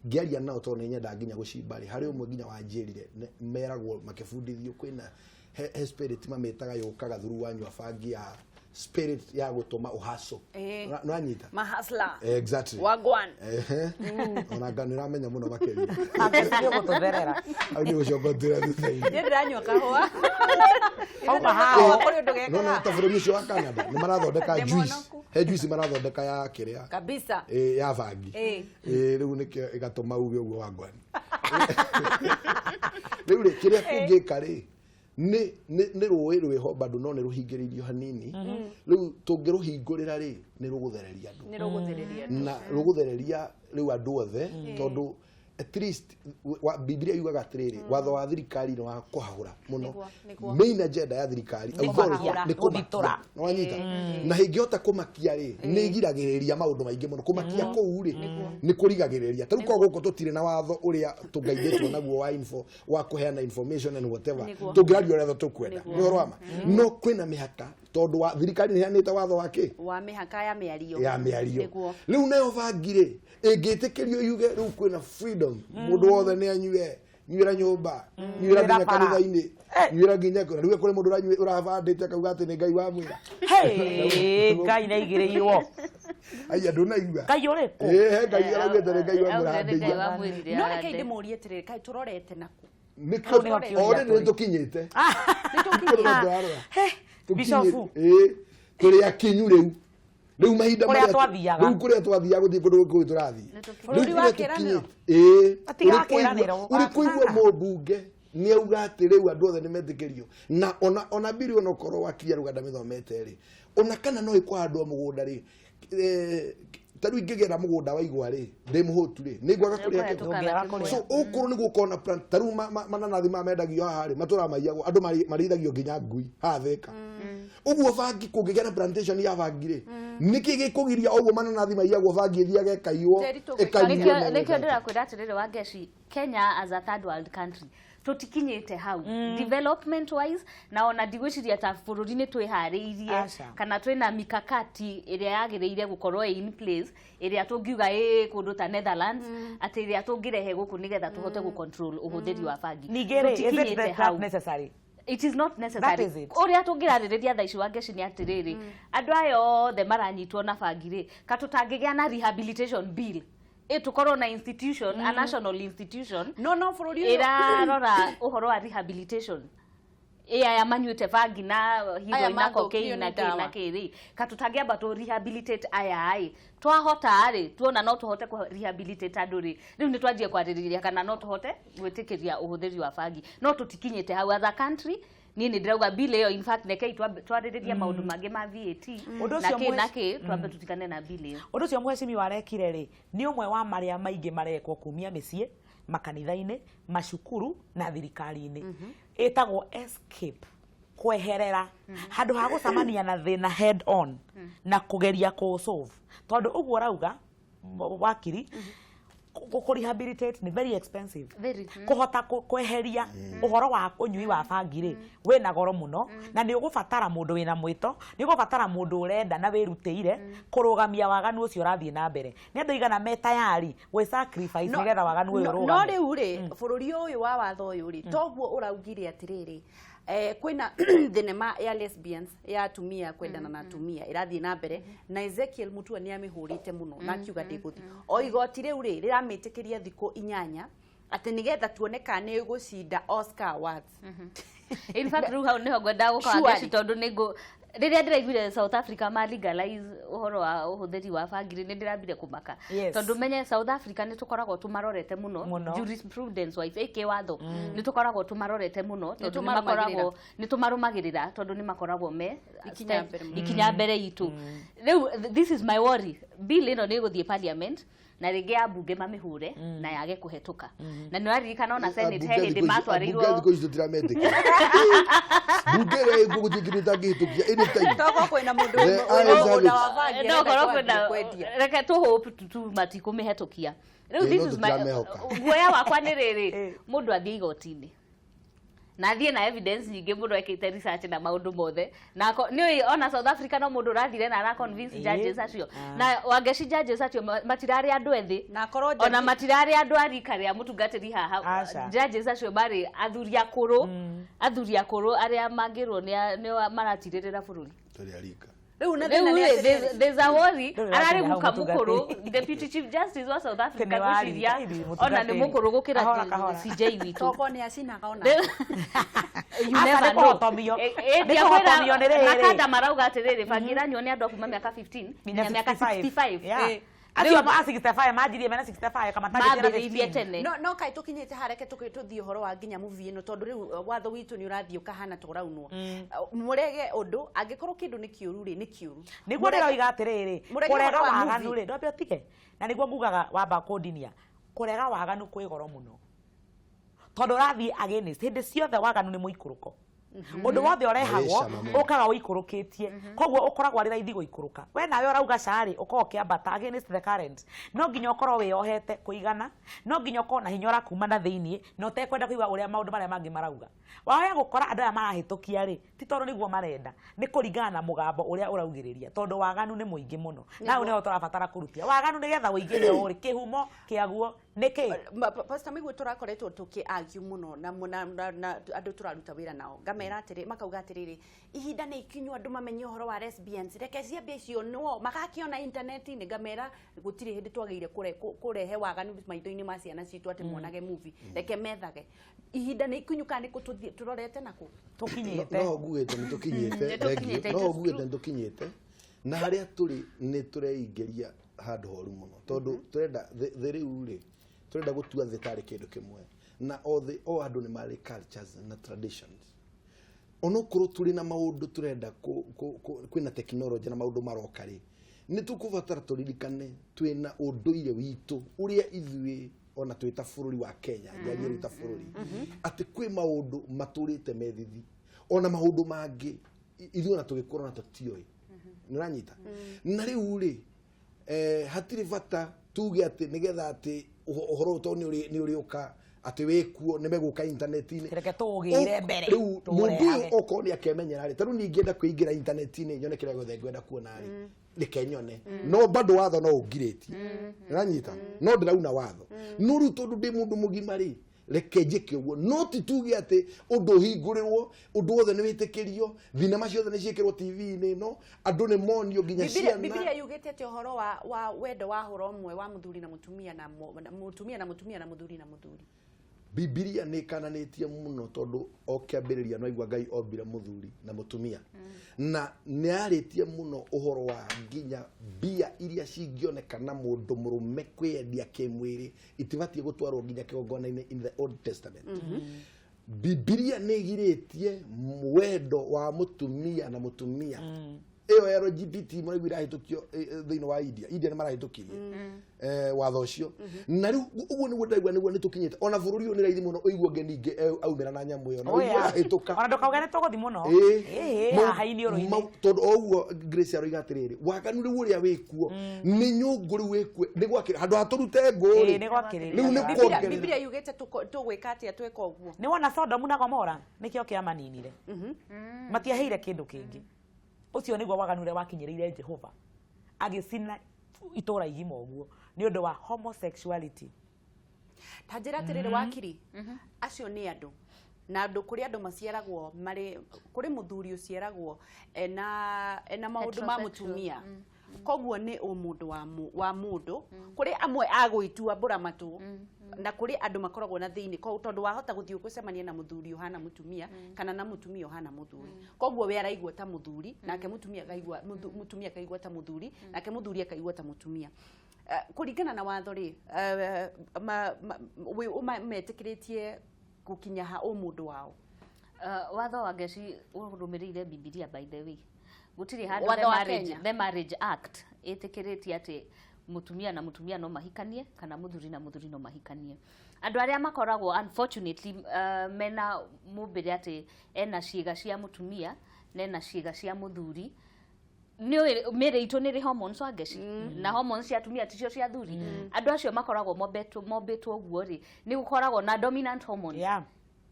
ngĩaria nao, tondũ nĩ nyendaga nginya gũcimba rĩ, harĩ ũmwe nginya wanjĩrire meragwo makĩbundithio kwĩna he spirit mamĩtaga yũkaga through wanyua bangi, ya spirit ya gũtũma ũhaco. Nĩwanyita? Mahasla. Exactly. Wagwan. Ehe. Ona nga nĩ ũramenya mũno makĩria. Ngeci nĩ ũgũtũtherera. Hau nĩ gũcoka ũtwĩra thutha-inĩ. Niĩ ndĩranyua kahũa. Hauma haha. Kũrĩ ũndũ gekaga. Nona ta bũrũri ũcio wa Canada nĩ marathondeka Ndĩ juice. mũhonoku. He juice marathondeka ya kĩrĩa. Kabisa. Ya bangi. Rĩu nĩkĩo ĩgatũma uge ũguo wa ngwani. Rĩu rĩ, kĩrĩa kũngĩka rĩ, nĩ rũĩ rwĩho bado, no nĩ rũhingĩrĩirio hanini. Rĩu tũngĩrũhingũrĩra rĩ, nĩ rũgũthereria andũ. Nĩ rũgũthereria andũ. Na rũgũthereria rĩu andũ othe, tondũ at least Bibilia yugaga atĩrĩrĩ, watho wa thirikari nĩ wa kũhahũra mũno. Nĩguo, nĩguo. Main agenda ya thirikari, Nĩ authority, kũmakia, nĩ gũthitũra. kũmakia. Nĩwanyita? Na ĩngĩhota kũmakia rĩ, nĩ ĩgiragĩrĩria maũndũ maingĩ mũno. Kũmakia kũu rĩ, nĩ kũrigagĩrĩria. Ta rĩu korwo gũkũ tũtirĩ na watho ũrĩa tũngaithĩtwo naguo wa info, wa kũheana information and whatever, tũngĩraria ũrĩa tũkwenda. Nĩ ũhoro wa ma, no kwĩna mĩhaka tondũ wa thirikari nĩ ĩheanĩte watho wa kĩ? Wa mĩhaka ya mĩario. Ya mĩario. Rĩu nayo bangi rĩ, ĩngĩtĩkĩrio yuge rĩu kwĩna freedom, mũndũ wothe nĩ anyue, nyuĩra nyũmba, nyuĩra nginya Nyuĩra bara. kanitha-inĩ, nyuĩra nginya kũ. Na rĩu kũrĩ mũndũ ũravandĩte akauga atĩ nĩ Ngai wamwĩra. Hey, Ngai nĩ aigĩrĩirwo. Aya, ndũnaigua? Ngai ũrĩkũ? Ĩĩ, he Ngai araugĩte nĩ Ngai Augire nĩ Ngai wamwĩra. wamwĩrire No reke ahande. ndĩmũrie atĩrĩrĩ, kaĩ tũrorete naku? Nĩ Hau nĩho kĩũria orĩ nĩ tũrĩ. tũkinyĩte. Nĩ tũkinyĩte. Bishofu. Ĩĩ, tũrĩ akinyu rĩu. Rĩu mahinda Kũrĩa marĩa twathiaga. Rĩu kũrĩa twathiaga gũthiĩ kũndũ gũkũ tũrathiĩ. Bũrũri wa kĩĩranĩro. Ĩĩ. Matiga wa kĩĩranĩro. Ũrĩ kũigua mũmbunge nĩ auga atĩ rĩu andũ othe nĩ metĩkĩrio na ona biri ona okorwo wakiria rũganda mĩthomete rĩ, ona kana no ĩkũhandwo mũgũnda rĩ, ta rĩu ingĩgera mũgũnda wa igwa rĩ, ndĩ mũhũtu rĩ, nĩ ngwaga kũrĩa kĩndũ. Ndũngĩaga kũrĩa. So ũkorwo nĩ gũkorwo na plan, ta rĩu mananathi maya mendagio haha rĩ, matũraga maiyagwo, andũ marĩithagio nginya ngui haha Thĩka. Ũguo bangi kũngĩgĩa na plantation ya bangi rĩ, nĩkĩ gĩkũgiria ũguo mananathi maiyagwo bangi ĩthiage ĩkaiywo, Njeri tũgwĩka ĩkaiywo Nĩkĩo na nĩkĩo ĩgeka. ndĩrakwĩra atĩrĩrĩ Wangeci, Kenya as a third world country tũtikinyĩte hau development wise, na ona ndigwĩciria ta bũrũri nĩ twĩharĩirie Aca. kana twĩna mikakati ĩrĩa yagĩrĩire gũkorwo ĩ in place ĩrĩa tũngiuga ĩ kũndũ ta Netherlands atĩ ĩrĩa tũngĩrehe gũkũ nĩgetha tũhote gũ-control ũhũthĩri wa bangi. Ningĩ rĩ, is it Tũtikinyĩte that hau. necessary? It is not necessary. That is it. Ũrĩa tũngĩrarĩrĩria thaa ici Wangeci nĩ atĩrĩrĩ, andũ aya othe maranyitwo na bangi rĩ, ka tũtangĩgĩa na rehabilitation bill, ĩ tũkorwo na institution, a national institution No bũrũri ũyũ ĩrarora ũhoro wa rehabilitation, ĩ aya manyuĩte bangi na Aya heroin na mathũkirio cocaine nĩ na kĩ na ndawa. kĩ rĩ, ka tũtangĩamba tũ rehabilitate aya ĩ, twahota rĩ, tuona no tũhote kũ rehabilitate andũ rĩ, rĩu nĩ twanjie kwarĩrĩria kana no tũhote gwĩtĩkĩria ũhũthĩri wa bangi, no tũtikinyĩte hau as a country. Niĩ nĩ ndĩrauga bill ĩyo, in fact rekei twarĩrĩrie maũndũ mangĩ ma VAT Ũndũ na ũcio kĩ na kĩ, twambe tũtigane na bill ĩyo. Ũndũ ũcio mheshimiwa arekire rĩ, nĩ ũmwe wa marĩa maingĩ marekwo kumia mĩciĩ, makanitha-inĩ, macukuru na thirikari-inĩ. Ĩtagwo escape, kweherera handũ ha gũcemania na thĩna head on na kũgeria kũ-solve, tondũ ũguo ũrauga wakiri, kũ rehabilitate nĩ very expensive. Very. Kũhota kweheria ũhoro wa ũnyui wa bangi rĩ, wĩna goro mũno, na nĩ ũgũbatara mũndũ wĩna mwĩto, nĩ ũgũbatara mũndũ ũrenda na wĩrutĩire kũrũgamia waganu ũcio ũrathiĩ na mbere. Nĩ andũ aigana me tayari gwĩ sacrifice nĩgetha waganu ũyũ no ũrũgame? rĩu rĩ, bũrũri ũyũ wa watho ũyũ rĩ, toguo ũraugire atĩrĩrĩ, kwĩna thenema ya lesbians, ya atumia kwendana na atumia ĩrathiĩ na mbere, na Ezekiel Mutua nĩ amĩhũrĩte mũno na akiuga ndĩgũthiĩ o igoti rĩu rĩ rĩramĩtĩkĩria thikũ 8 atĩ nĩgetha tuone kana nĩ ĩgũcinda Oscar Awards. In fact rĩu hau nĩho ngwendaga gũka Surely. Wangeci, tondũ nĩ ngũ rĩrĩa ndĩraiguire South Africa ma legalize ũhoro wa ũhũthĩri wa bangi rĩ, nĩ ndĩrambire kũmaka. Tondũ menye South Africa nĩ tũkoragwo tũmarorete mũno Mũno. jurisprudence wise, ĩ kĩwatho nĩ tũkoragwo tũmarorete mũno, tondũ nĩ tũmarũmagĩrĩra. makoragwo nĩ tũmarũmagĩrĩra, tondũ nĩ makoragwo me Ikinya mbere mũno. ikinya mbere itũ. Rĩu this is my worry, bill ĩno nĩ ĩgũthiĩ parliament na rĩngĩ ya mbunge mamĩhũre na yage kũhetũka, na nĩ ũraririkana ona senate he hĩndĩ matwarĩirwo Ambunge thikũ ici tũtirametĩkia. Mbunge ĩrĩa ĩkuo gũtirĩ kĩndũ ĩtangĩhĩtũkia anytime. Tokorwo kwĩna mũndũ The wĩna eyes have mũgũnda it. wa bangi no arenda korwo kwambia kwĩna kwendia. reke tũ hope tu matikũmĩhetũkia rĩu. Ĩ, This no is my tũtiramehoka. guoya wakwa nĩ rĩrĩ, mũndũ athiĩ igoti-inĩ na athiĩ na evidence nyingĩ mũno, ekĩte research na maũndũ mothe, na nĩ ona South Africa no mũndũ ũrathire na ara convince judges acio, na Wangeci, judges acio matirarĩ andũ ethĩ, Na akorwo ona matirarĩ andũ a rika rĩa mũtungatĩri haha. Aca. Judges acio marĩ athuri akũrũ, athuri akũrũ arĩa mangĩrwo nĩo maratirĩrĩra bũrũri. Tũrĩ arika. Rĩu na Rĩu thĩna nĩ rĩ, atĩrĩrĩ. there's a worry. Ndũrĩ Ararĩ ũrakinya hau guka mũtungatĩri. mũkũrũ, deputy chief justice wa South Africa, Tene wa ngwĩciria rika, ithuĩ ona nĩ mũtungatĩri. mũkũrũ gũkĩra Kahora, kahora. CJ witũ. Tokorwo nĩ acinaga ona. You Aca, never nĩ know. kũhotomio. Eh, Nĩ kũhotomio nĩ rĩrĩ. Makanda marauga atĩrĩrĩ, bangi ĩranyuo nĩ andũ a kuma mĩaka 15 nginya mĩaka 65. Yeah. Rĩu Acio a 65 manjirie mena 65 kama matangĩtie na mambĩrĩirie 15. tene. No kaĩ tũkinyĩte hareke tũthiĩ ũhoro wa nginya movie ĩno, tondũ rĩu watho witũ nĩ ũrathiĩ ũkahana ta ũraunwo. Mũrege ũndũ angĩkorwo kĩndũ nĩ kĩũru rĩ, nĩ kĩũru. Nĩguo ndĩroiga atĩrĩrĩ, Mũrege kũrega ũhoro wa waganu movie. rĩ, ndwambe ũtige, na nĩguo ngugaga wamba kũndinia, kũrega waganu kwĩ goro mũno, tondũ ũrathiĩ against hĩndĩ ciothe. Waganu nĩ mũikũrũko, ũndũ wothe ũrehagwo Wĩ cama mũno. ũkaga ũikũrũkĩtie, koguo ũkoragwo arĩ raithi gũikũrũka. We nawe ũrauga carĩ ũkorwo ũkĩambata against the current, no nginya ũkorwo wĩyohete kũigana, no nginya ũkorwo na hinya ũrakuma na thĩiniĩ na ũtekwenda kũigua ũrĩa maũndũ marĩa mangĩ marauga. Waya gũkora andũ aya marahĩtũkia rĩ, ti tondũ nĩguo marenda, nĩ kũringana na mũgambo ũrĩa ũraugĩrĩria, tondũ waganu nĩ mũingĩ mũno, na hau nĩho tũrabatara kũrutia waganu nĩgetha ũingĩhe ũrĩ kĩhumo kĩaguo nĩkĩ. Pastor Mĩgwi, tũrakoretwo tũkĩ argue mũno na andũ tũraruta wĩra nao, ngamera atĩrĩ, makauga atĩrĩrĩ, ihinda nĩ ikinyu andũ mamenye ũhoro wa lesbians, reke ciambie icio no magakĩona intaneti-inĩ. Ngamera gũtirĩ hĩndĩ twagĩire kũrehe waganu maitho-inĩ ma ciana citũ atĩ monage movie, reke methage. Ihinda nĩ ikinyu kana nĩ kũ tũrorete nakũ? Tũkinyĩte. No ngugĩte nĩ tũkinyĩte. Nĩ tũkinyĩte, Thank you. No it is ngugĩte nĩ tũkinyĩte. Na harĩa tũrĩ nĩ tũreingĩria handũ horu mũno, tondũ tũrenda thĩ rĩu rĩ, tũrenda gũtua thĩ tarĩ kĩndũ kĩmwe, na othe o andũ nĩ marĩ cultures na traditions. Onokorwo tũrĩ na maũndũ tũrenda kwĩna technology na maũndũ maroka rĩ, nĩ tũkũbatara tũririkane twĩna ũndũire witũ ũrĩa ithuĩ ona twĩ ta bũrũri wa Kenya, njarie rĩu ta bũrũri, atĩ kwĩ maũndũ matũrĩte methithi, ona maũndũ mangĩ ithuĩ ona tũgĩkũra ona tũtiũĩ. Nĩ ũranyita? Na rĩu rĩ, hatirĩ bata tuge atĩ nĩgetha atĩ ũhoro ũyũ tondũ nĩ ũrĩũka atĩ wĩkuo nĩ megũka intaneti-inĩ. Reke tũũgĩre mbere, Rĩu mũndũ ũyũ okorwo nĩ akemenyera rĩ, ta rĩu niĩ ingĩenda kwĩingĩra intaneti-inĩ nyone kĩrĩa gĩothe ngwenda kuona rĩ, reke nyone. No bado watho no ũngirĩtie. Ũranyita? No ndĩrauna watho. No rĩu tondũ ndĩ mũndũ mũgima rĩ, reke njĩke ũguo. No ti tuge atĩ ũndũ ũhingũrĩrwo, ũndũ wothe nĩ wĩtĩkĩrio, thinema ciothe nĩ ciĩkĩrwo TV-inĩ ĩno, andũ nĩ monio nginya ciana. Bibilia yugĩte atĩ ũhoro wa wendo wa hũra ũmwe wa mũthuri na mũtumia na mũtumia na mũtumia na mũthuri na mũthuri. Bibilia nĩ ĩkananĩtie mũno tondũ o kĩambĩrĩria no igua Ngai ombire mũthuri na mũtumia. Na nĩ yarĩtie mũno ũhoro wa nginya mbia iria cingĩoneka na mũndũ mũrũme kwĩyendia kĩmwĩrĩ itibatiĩ gũtwarwo nginya kĩgongona-inĩ in the Old Testament. Bibilia nĩ ĩgirĩtie wendo wa mũtumia na mũtumia. Ĩyo LGBT mũraigua irahĩtũkio thĩinĩ wa India. India nĩ marahĩtũkirie watho ũcio. Na rĩu ũguo nĩguo ndĩraigua nĩguo nĩtũkinyĩte. Ona bũrũri ũyũ nĩ raithi mũno ũigua ngeni ingĩ aumĩra na nyamũ ĩyo. Na ũigua ĩrahĩtũka. Ona ndũkauge nĩ tũgũthiĩ mũno. Haha iniũrũ-inĩ. Tondũ o ũguo Grace aroiga atĩrĩrĩ, waganu rĩu ũrĩa wĩkuo, nĩ nyũngũ rĩu wĩkuo, nĩ gwakĩrĩria. Handũ ha tũrute ngũ rĩ, Nĩ gwakĩrĩria. rĩu nĩ kuongerera. Bibilia yugĩte tũgwĩka atĩa tweka ũguo? Nĩ wona Sodomu na Gomora nĩkĩo kĩamaninire. Matiaheire kĩndũ kĩngĩ. Ũcio nĩguo waganu ũrĩa wakinyĩrĩire Jehova. Agĩcina itũũra igima ũguo nĩ ũndũ wa homosexuality. Ta njĩra atĩrĩrĩ wakiri, acio nĩ andũ. Na andũ kũrĩ andũ maciaragwo marĩ, kũrĩ mũthuri ũciaragwo ena maũndũ ma mũtumia. Koguo nĩ ũmũndũ wa mũndũ. Kũrĩ amwe a gwĩtua mbũra matũ, na kũrĩ andũ makoragwo na thĩinĩ, tondũ wahota gũthiĩ gũcemania na mũthuri ũhana mũtumia, kana na mũtumia ũhana mũthuri. Koguo we araigua ta mũthuri, nake mũtumia akaigua, mũtumia akaigua ta mũthuri, nake mũthuri akaigua ta mũtumia. Kũringana na watho rĩ, metĩkĩrĩtie gũkinya ha ũmũndũ wao? Watho wa Ngeci ũrũmĩrĩire Bibilia, by the way. Gũtirĩ handũ Watho wa Kenya. the Marriage Act ĩtĩkĩrĩtie atĩ mũtumia na mũtumia no mahikanie kana mũthuri na mũthuri no mahikanie. Andũ arĩa makoragwo unfortunately mena mũmbĩre atĩ ena ciĩga cia mũtumia na ena ciĩga cia mũthuri, nĩ mĩĩrĩ itũ nĩ ĩrĩ hormones wa Ngeci, na hormones cia atumia ticio cia athuri. Andũ acio makoragwo mombĩtwo ũguo rĩ, nĩ gũkoragwo na dominant hormones.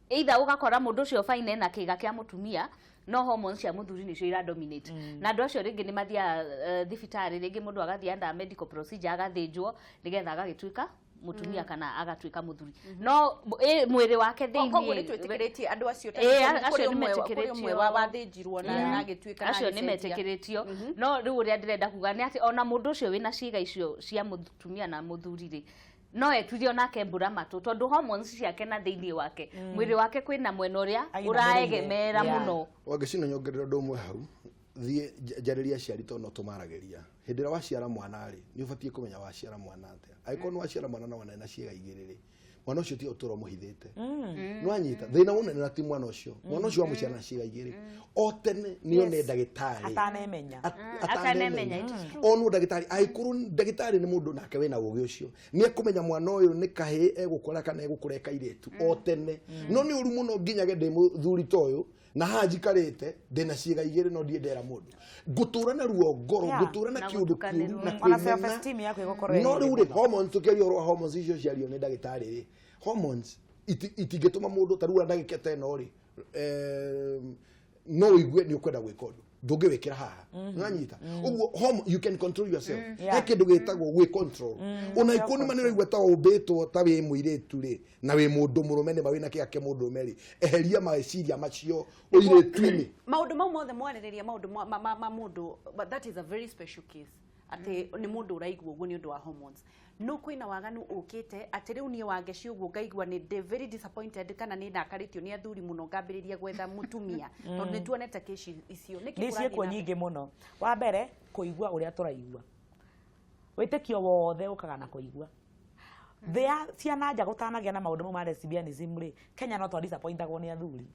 Either ũgakora mũndũ ũcio fine ena kĩga kĩa mũtumia, no hormones cia mũthuri nĩcio ira dominate. Na andũ acio rĩngĩ nĩ mathiaga thibitarĩ, rĩngĩ mũndũ agathiĩ under medical procedure agathĩnjwo nĩgetha agagĩtuĩka mũtumia kana agatuĩka mũthuri. No mwĩrĩ wake thĩinĩ Koguo nĩ twĩtĩkĩrĩtie andũ acio ta Acio nĩ kũrĩ ũmwe metĩkĩrĩtio. wathĩnjirwo na agĩtuĩka na Acio nĩ agĩcenjia. metĩkĩrĩtio. No rĩu ũrĩa ndĩrenda kuga nĩ atĩ ona mũndũ ũcio wĩna ciĩga icio cia mũtumia na mũthuri rĩ, no eturie onake mbura matũ, tondũ hormones ciake na thĩinĩ wake, mwĩrĩ wake kwĩna mwena ũrĩa Ainamĩrĩire. ũraegemera mũno. Wangeci, no nyongerere ũndũ ũmwe hau. Thiĩ njarĩrie aciari tondũ no tũmaragĩria. Hĩndĩ ĩrĩa waciara mwana rĩ, nĩ ũbatiĩ kũmenya waciara mwana atĩa. Angĩkorwo nĩ waciara mwana na wana ena ciĩga igĩrĩ rĩ, mwana ũcio tiga ũtũra ũmũhithĩte. Nĩ wanyita? Thĩna mũnene na ti mwana ũcio. Mwana ũcio wamũciara na ciĩga igĩrĩ. O tene nĩ one ndagĩtarĩ. Atanemenya. Atanemenya. Atanemenya, it is true. Onwo ndagĩtarĩ, angĩkorwo ndagĩtarĩ nĩ mũndũ nake wĩna ũgĩ ũcio, nĩ ekũmenya mwana ũyũ nĩ kahĩĩ egũkũra kana egũkũra e kairĩtu, o tene. No nĩ ũru mũno nginyage ndĩ mũthuri ta ũyũ, na haha njikarĩte ndĩna ciĩga igĩrĩ no ndirĩ ndera mũndũ. Ngũtũra na ruo ngoro, ngũtũra na Na kĩũndũ gũtukanĩrwo. kĩũru, na Ona kwĩmena. self-esteem yaku ĩgũkorwo ĩrĩ No rĩu thĩ rĩ, mũno. hormones, tũkĩaria ũhoro wa hormones icio ciario nĩ ndagĩtarĩ rĩ, hormones itingĩtũma mũndũ ta rĩu ndagĩka ta ĩno rĩ, no ũigue nĩ ũkwenda gwĩka ũndũ ndũngĩwĩkĩra haha. Nĩwanyita? Ũguo you can control yourself. He kĩndũ gĩtagwo gwĩ control. Ona ikuo nĩ manĩraigua ta ũmbĩtwo ta wĩ mũirĩtu rĩ, na wĩ mũndũ mũrũme nĩ ma wĩna kĩga kĩa mũndũ mũrũme rĩ, eheria meciria macio ũirĩtu-inĩ. Maũndũ mau mothe mwarĩrĩria maũndũ ma mũndũ, but that is a very special case. Atĩ nĩ mũndũ ũraigua ũguo nĩ ũndũ wa hormones. No kwĩna waganu ũkĩte atĩ rĩu niĩ Wangeci ũguo ngaigua nĩ ndĩ very disappointed kana nĩ ndakarĩtio nĩ athuri mũno, ngambĩrĩria gwetha mũtumia, tondũ nĩ tuonete kĩci icio. Nĩkĩ Nĩ kũrathiĩ ciĩkuo na mbere? Nyingĩ mũno. Wa mbere, kũigua ũrĩa tũraigua. Wĩtĩkio wothe ũkaga na kũigua. Thĩ ya ciana nja gũtanagĩa na maũndũ mau ma lesbianism rĩ, Kenya no twa disappointagwo nĩ athuri.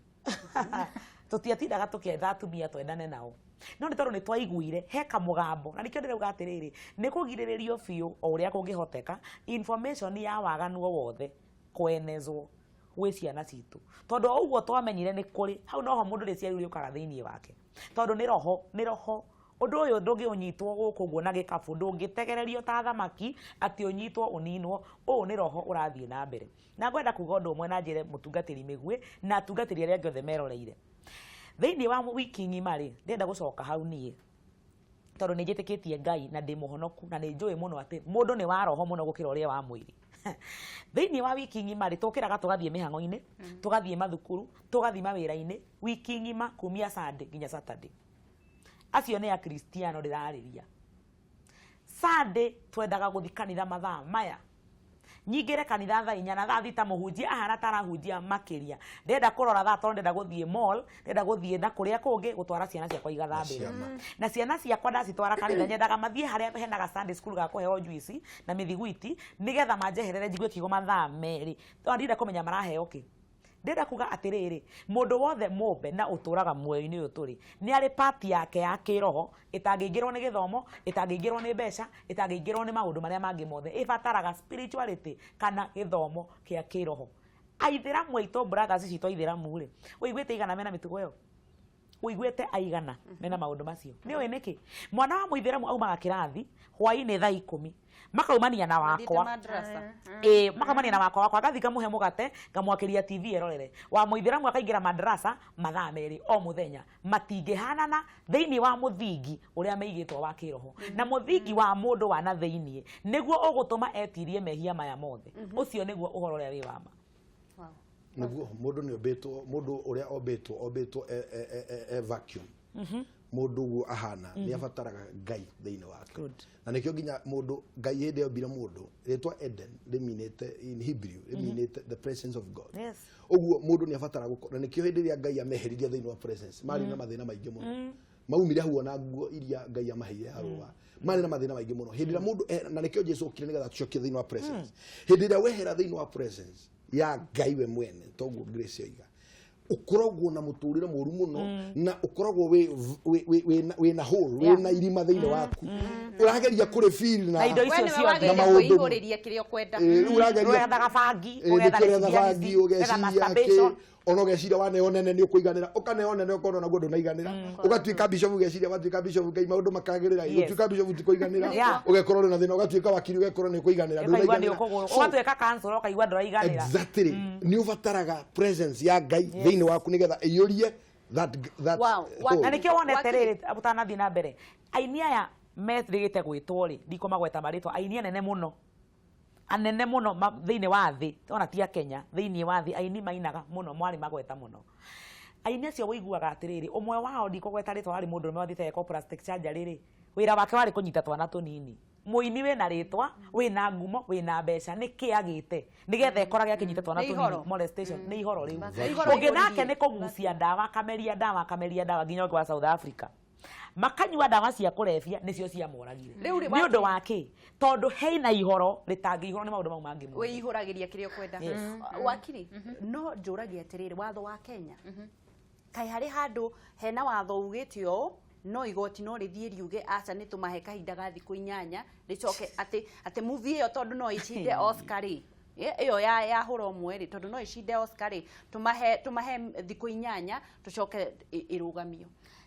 Tũtiatindaga tũkĩetha atumia twendane nao, no nĩ tondũ nĩ twaiguire he kamũgambo. Na nĩkĩo ndĩrauga atĩrĩrĩ, nĩ kũgirĩrĩrio biũ o ũrĩa kũngĩhoteka information ya waganu o wothe kwenezwo gwĩ ciana citũ, tondũ o ũguo twamenyire nĩ kũrĩ hau noho mũndũ rĩciria rĩu rĩũkaga thĩinĩ wake, tondũ nĩ roho, nĩ roho. Ũndũ ũyũ ndũngĩũnyitwo gũkũ ũguo na gĩkabũ, ndũngĩtegererio ta thamaki atĩ ũnyitwo ũninwo. Ũũ nĩ roho ũrathiĩ na mbere. Na ngwenda kuga ũndũ ũmwe na njĩre mũtungatĩri Mĩguĩ na atungatĩri arĩa angĩ othe meroreire thĩinĩ wa wiki ng'ima rĩ, ndĩrenda gũcoka hau niĩ, tondũ nĩ njĩtĩkĩtie Ngai na ndĩ mũhonoku, na nĩ njũĩ mũno atĩ mũndũ nĩ wa roho mũno gũkĩra ũrĩa wa mwĩrĩ. Thĩinĩ wa wiki ng'ima rĩ, tũkĩraga tũgathiĩ mĩhang'o-inĩ, tũgathiĩ mathukuru, tũgathiĩ mawĩra-inĩ, wiki ng'ima kumia Sunday nginya Saturday. Acio nĩ akristiano ndĩrarĩria. Sunday twendaga gũthiĩ kanitha mathaa maya, nyingĩre kanitha thaa 4 na thaa 6 mũhunjia ahana ta arahunjia makĩria. Ndĩrenda kũrora thaa tondũ ndĩrenda gũthiĩ mall, ndĩrenda gũthiĩ na kũrĩa kũngĩ gũtwara ciana ciakwa igathambĩre. Ciana. Na ciana ciakwa ndacitwara kanitha, nyendaga mathiĩ harĩa henaga Sunday school ga kũheo juice na mĩthiguiti, nĩgetha manjeherere njigue kiugo mathaa 2, tondũ ndirenda kũmenya maraheo kĩ. Ndĩrenda kuga atĩrĩrĩ, mũndũ wothe mũmbe na ũtũraga muoyo-inĩ ũyũ tũrĩ nĩ arĩ pati yake ya kĩroho ĩtangĩingĩrwo nĩ gĩthomo, ĩtangĩingĩrwo nĩ mbeca, ĩtangĩingĩrwo nĩ maũndũ marĩa mangĩ mothe. Ĩbataraga spirituality kana gĩthomo kĩa kĩroho. Aithĩramu aitũ, brothers citũ aithĩramu rĩ, ũiguĩte igana mena mĩtugo ĩyo? Ũiguĩte aigana mena maũndũ macio? Nĩ ũĩ nĩkĩ mwana wa mũithĩramu aumaga kĩrathi hwainĩ thaa 10, makaumania na Mathiĩte wakwa? madrasa. Ĩ, makamania na wakwa. Wakwa ngathi ngamũhe mũgate, ngamwakĩria TV erorere. Wa mũithĩramu akaingĩra madrasa mathaa 2 o mũthenya. Matingĩhanana thĩinĩ wa mũthingi ũrĩa meigĩtwo wa kĩroho. Na mũthingi wa mũndũ wa na thĩinĩ nĩguo ũgũtũma etirie mehia maya mothe. Ũcio nĩguo ũhoro ũrĩa wĩ wa ma. Nĩguo mũndũ nĩ ombĩtwo, mũndũ ũrĩa ombĩtwo ombĩtwo e vacuum. Mũndũ ũguo ahana nĩ abataraga Ngai thĩinĩ wake. Na nĩkĩo nginya mũndũ Ngai hĩndĩ ombire mũndũ, rĩtwa Eden rĩminĩte in Hebrew, rĩminĩte the presence of God. Ũguo mũndũ nĩ abataraga gũkorwo, na nĩkĩo hĩndĩ ĩrĩa Ngai ameheririe thĩinĩ wa presence marĩ na mathĩna maingĩ mũno. Maumire hau ona nguo iria Ngai amaheire ya rũa, marĩ na mathĩna maingĩ mũno. Hĩndĩ ĩrĩa mũndũ na nĩkĩo Jesu okire nĩgetha atũcokie thĩinĩ wa presence. Hĩndĩ ĩrĩa wehera thĩinĩ wa presence ya Ngai we mwene, toguo Grace oiga, ũkoragwo na mũtũrĩre mũru mũno, na ũkoragwo wĩna hole, wĩna irima thĩinĩ waku ũrageria kũrĩ feel. Na indo We icio nĩwe ciothe. Na wagĩrĩire maũndũ. kwĩihũrĩria kĩrĩa ũkwenda. Ĩ, rĩu ũrageria Ũrethaga bangi, Ĩ, ũgetha nĩkĩo ũretha bangi, lesbianism, ũgetha ũgeciria masturbation. kĩ, ona ũgeciria waneo nene nĩ ũkũiganĩra, ũkaneo nene ũkona naguo ndũnaiganĩra, ũgatuĩka bishop, ũgeciria watuĩka bishop Ngai maũndũ makagĩrĩra. Gũtuĩka bishop ti kũiganĩra. Ũgekora ũrĩ na thĩna, ũgatuĩka wakiri, ũgekora nĩ ũkũiganĩra. Ũkaigua nĩ Ndũnaiganĩra. ũkũgũrũ. So, Ũgatuĩka councillor, ũkaigua ndũraiganĩra. Exactly, nĩ ũbataraga presence ya Ngai thĩinĩ waku nĩgetha ĩiyũrie that hole. Na nĩkĩo wonete Wakiri. rĩrĩ, ũtanathiĩ na mbere, aini aya merĩgĩte gwĩtwo rĩ, ndikũmagweta marĩtwa, aini anene mũno, anene mũno thĩinĩ wa thĩ, ona ti a Kenya, thĩinĩ wa thĩ, aini mainaga mũno, mwarĩ magweta mũno. Aini acio ũiguaga atĩrĩrĩ, ũmwe wao, ndikũgweta rĩtwa, warĩ mũndũrũme wathiĩte agekwo plastic surgery rĩ, wĩra wake warĩ kũnyita twana tũnini. Mũini wĩna rĩtwa, wĩna ngumo, wĩna mbeca, nĩkĩ agĩte nĩgetha ekorage akĩnyita twana Nĩ tũnini? ihoro. Molestation nĩ ihoro rĩu. Nĩ ihoro. Ũngĩ nake Ihoririe. nĩ kũgucia ndawa, akameria ndawa, akameria ndawa nginya ũngĩ wa South Africa makanyua ndawa cia kũrebia, nĩcio ciamoragire. Rĩu rĩ, Nĩ ũndũ wa kĩ? Tondũ heina ihoro rĩtangĩihũrwo nĩ maũndũ mau mangĩ mothe. Wĩihũragĩria kĩrĩa ũkwenda. Wakiri, no njũragia atĩrĩrĩ, watho wa Kenya kaĩ harĩ handũ hena watho ugĩte ũũ, no igoti no rĩthiĩ riuge aca, nĩ tũmahe kahinda ga thikũ 8, rĩcoke atĩ movie ĩyo tondũ no ĩcinde Oscar rĩ, ĩyo ya hũra ũmwe rĩ, tondũ no ĩcinde Oscar rĩ, tũmahe thikũ 8 tũcoke ĩrũgamio?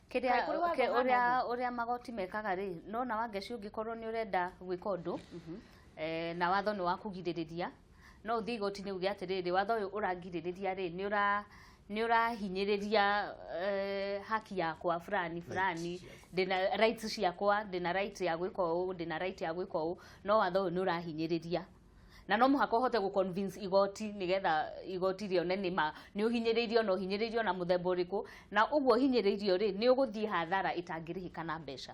Kĩrĩa Kaĩ kũrĩ watho ũhana ũrĩa ũrĩa magoti mekaga rĩ, nona Wangeci, ũngĩkorwo nĩ ũrenda gwĩka ũndũ na watho nĩ wa kũgirĩrĩria, no ũthiĩ igoti-inĩ uge atĩrĩrĩ, watho ũyũ ũrangirĩrĩria rĩ, nĩ ũrahinyĩrĩria haki yakwa fulani fulani, ndĩna rights ciakwa, ndĩna right ya gwĩka ũũ, ndĩna right ya gwĩka ũũ, no watho ũyũ nĩ ũrahinyĩrĩria. Na no mũhaka ũhote gũ convince igoti nĩgetha igoti rĩone nĩ ma nĩ ũhinyĩrĩirio, na ũhinyĩrĩirio na mũthemba ũrĩkũ, na ũguo ũhinyĩrĩirio rĩ, nĩ ũgũthiĩ hathara ĩtangĩrĩhĩka na mbeca.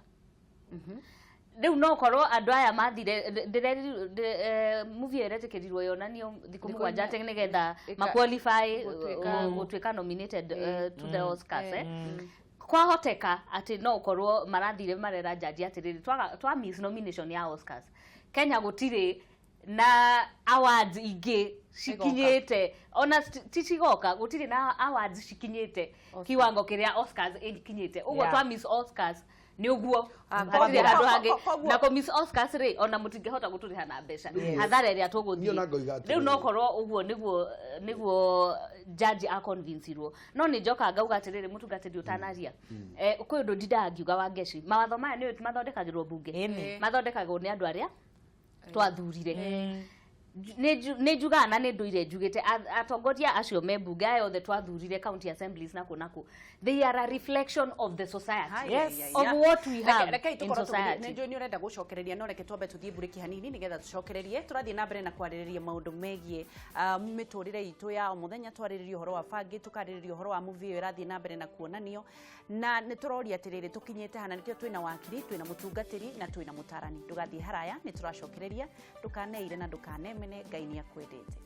Rĩu no korwo andũ aya mathire movie ĩyo ĩretĩkĩrirwo yonanio thikũ Thikũ 7 inya atĩ nĩgetha maqualify maqualify gũtuĩka nominated to the Oscars, eh. Kwahoteka atĩ no ũkorwo marathire marera jaji atĩrĩrĩ, twa miss nomination ya Oscars, Kenya gũtirĩ na awards ingĩ cikinyĩte, ona ti cigoka, gũtirĩ na awards cikinyĩte kiwango kĩrĩa Oscars ĩkinyĩte ũguo. Twa miss Oscars nĩ ũguo, hatirĩ handũ hangĩ. Na kũ miss Oscars rĩ, ona mũtingĩhota gũtũrĩha na mbeca hathara ĩrĩa Niĩ tũgũthiĩ. Ona ngoiga Rĩu atĩrĩrĩ. no korwo ũguo nĩguo judge aconvincirwo, no nĩ njoka ngauga atĩrĩrĩ, mũtungatĩri, ũtanaria, kwĩ ũndũ ndindaga ngiuga wa Ngeci, mawatho maya nĩ mathondekagĩrwo bunge, mathondekagwo nĩ andũ arĩa twathurire. Nĩ njugaga na nĩ ndũire njugĩte atongoria acio me mbunge aya othe twathurire county assemblies naku naku, they are a reflection of the society, of what we have Rekei in tũkorwo society. nĩ njũĩ nĩ ũrenda gũcokereria, no reke twambe tũthiĩ mburĩki hanini nĩgetha tũcokererie. Tũrathiĩ na mbere na kwarĩrĩria maũndũ megiĩ mĩtũrĩre itũ ya o mũthenya. Twarĩrĩria ũhoro wa bangi, tũkarĩrĩria ũhoro wa movie ĩyo ĩrathiĩ na mbere na kuonanio, na nĩ tũroria atĩrĩrĩ, tũkinyĩte hana? Nĩkĩo twĩna wakiri, twĩna mũtungatĩri na twĩna mũtarani. Ndũgathiĩ haraya, nĩ tũracokereria. Ndũkaneire na ndũkanemene, Ngai nĩ akwendete.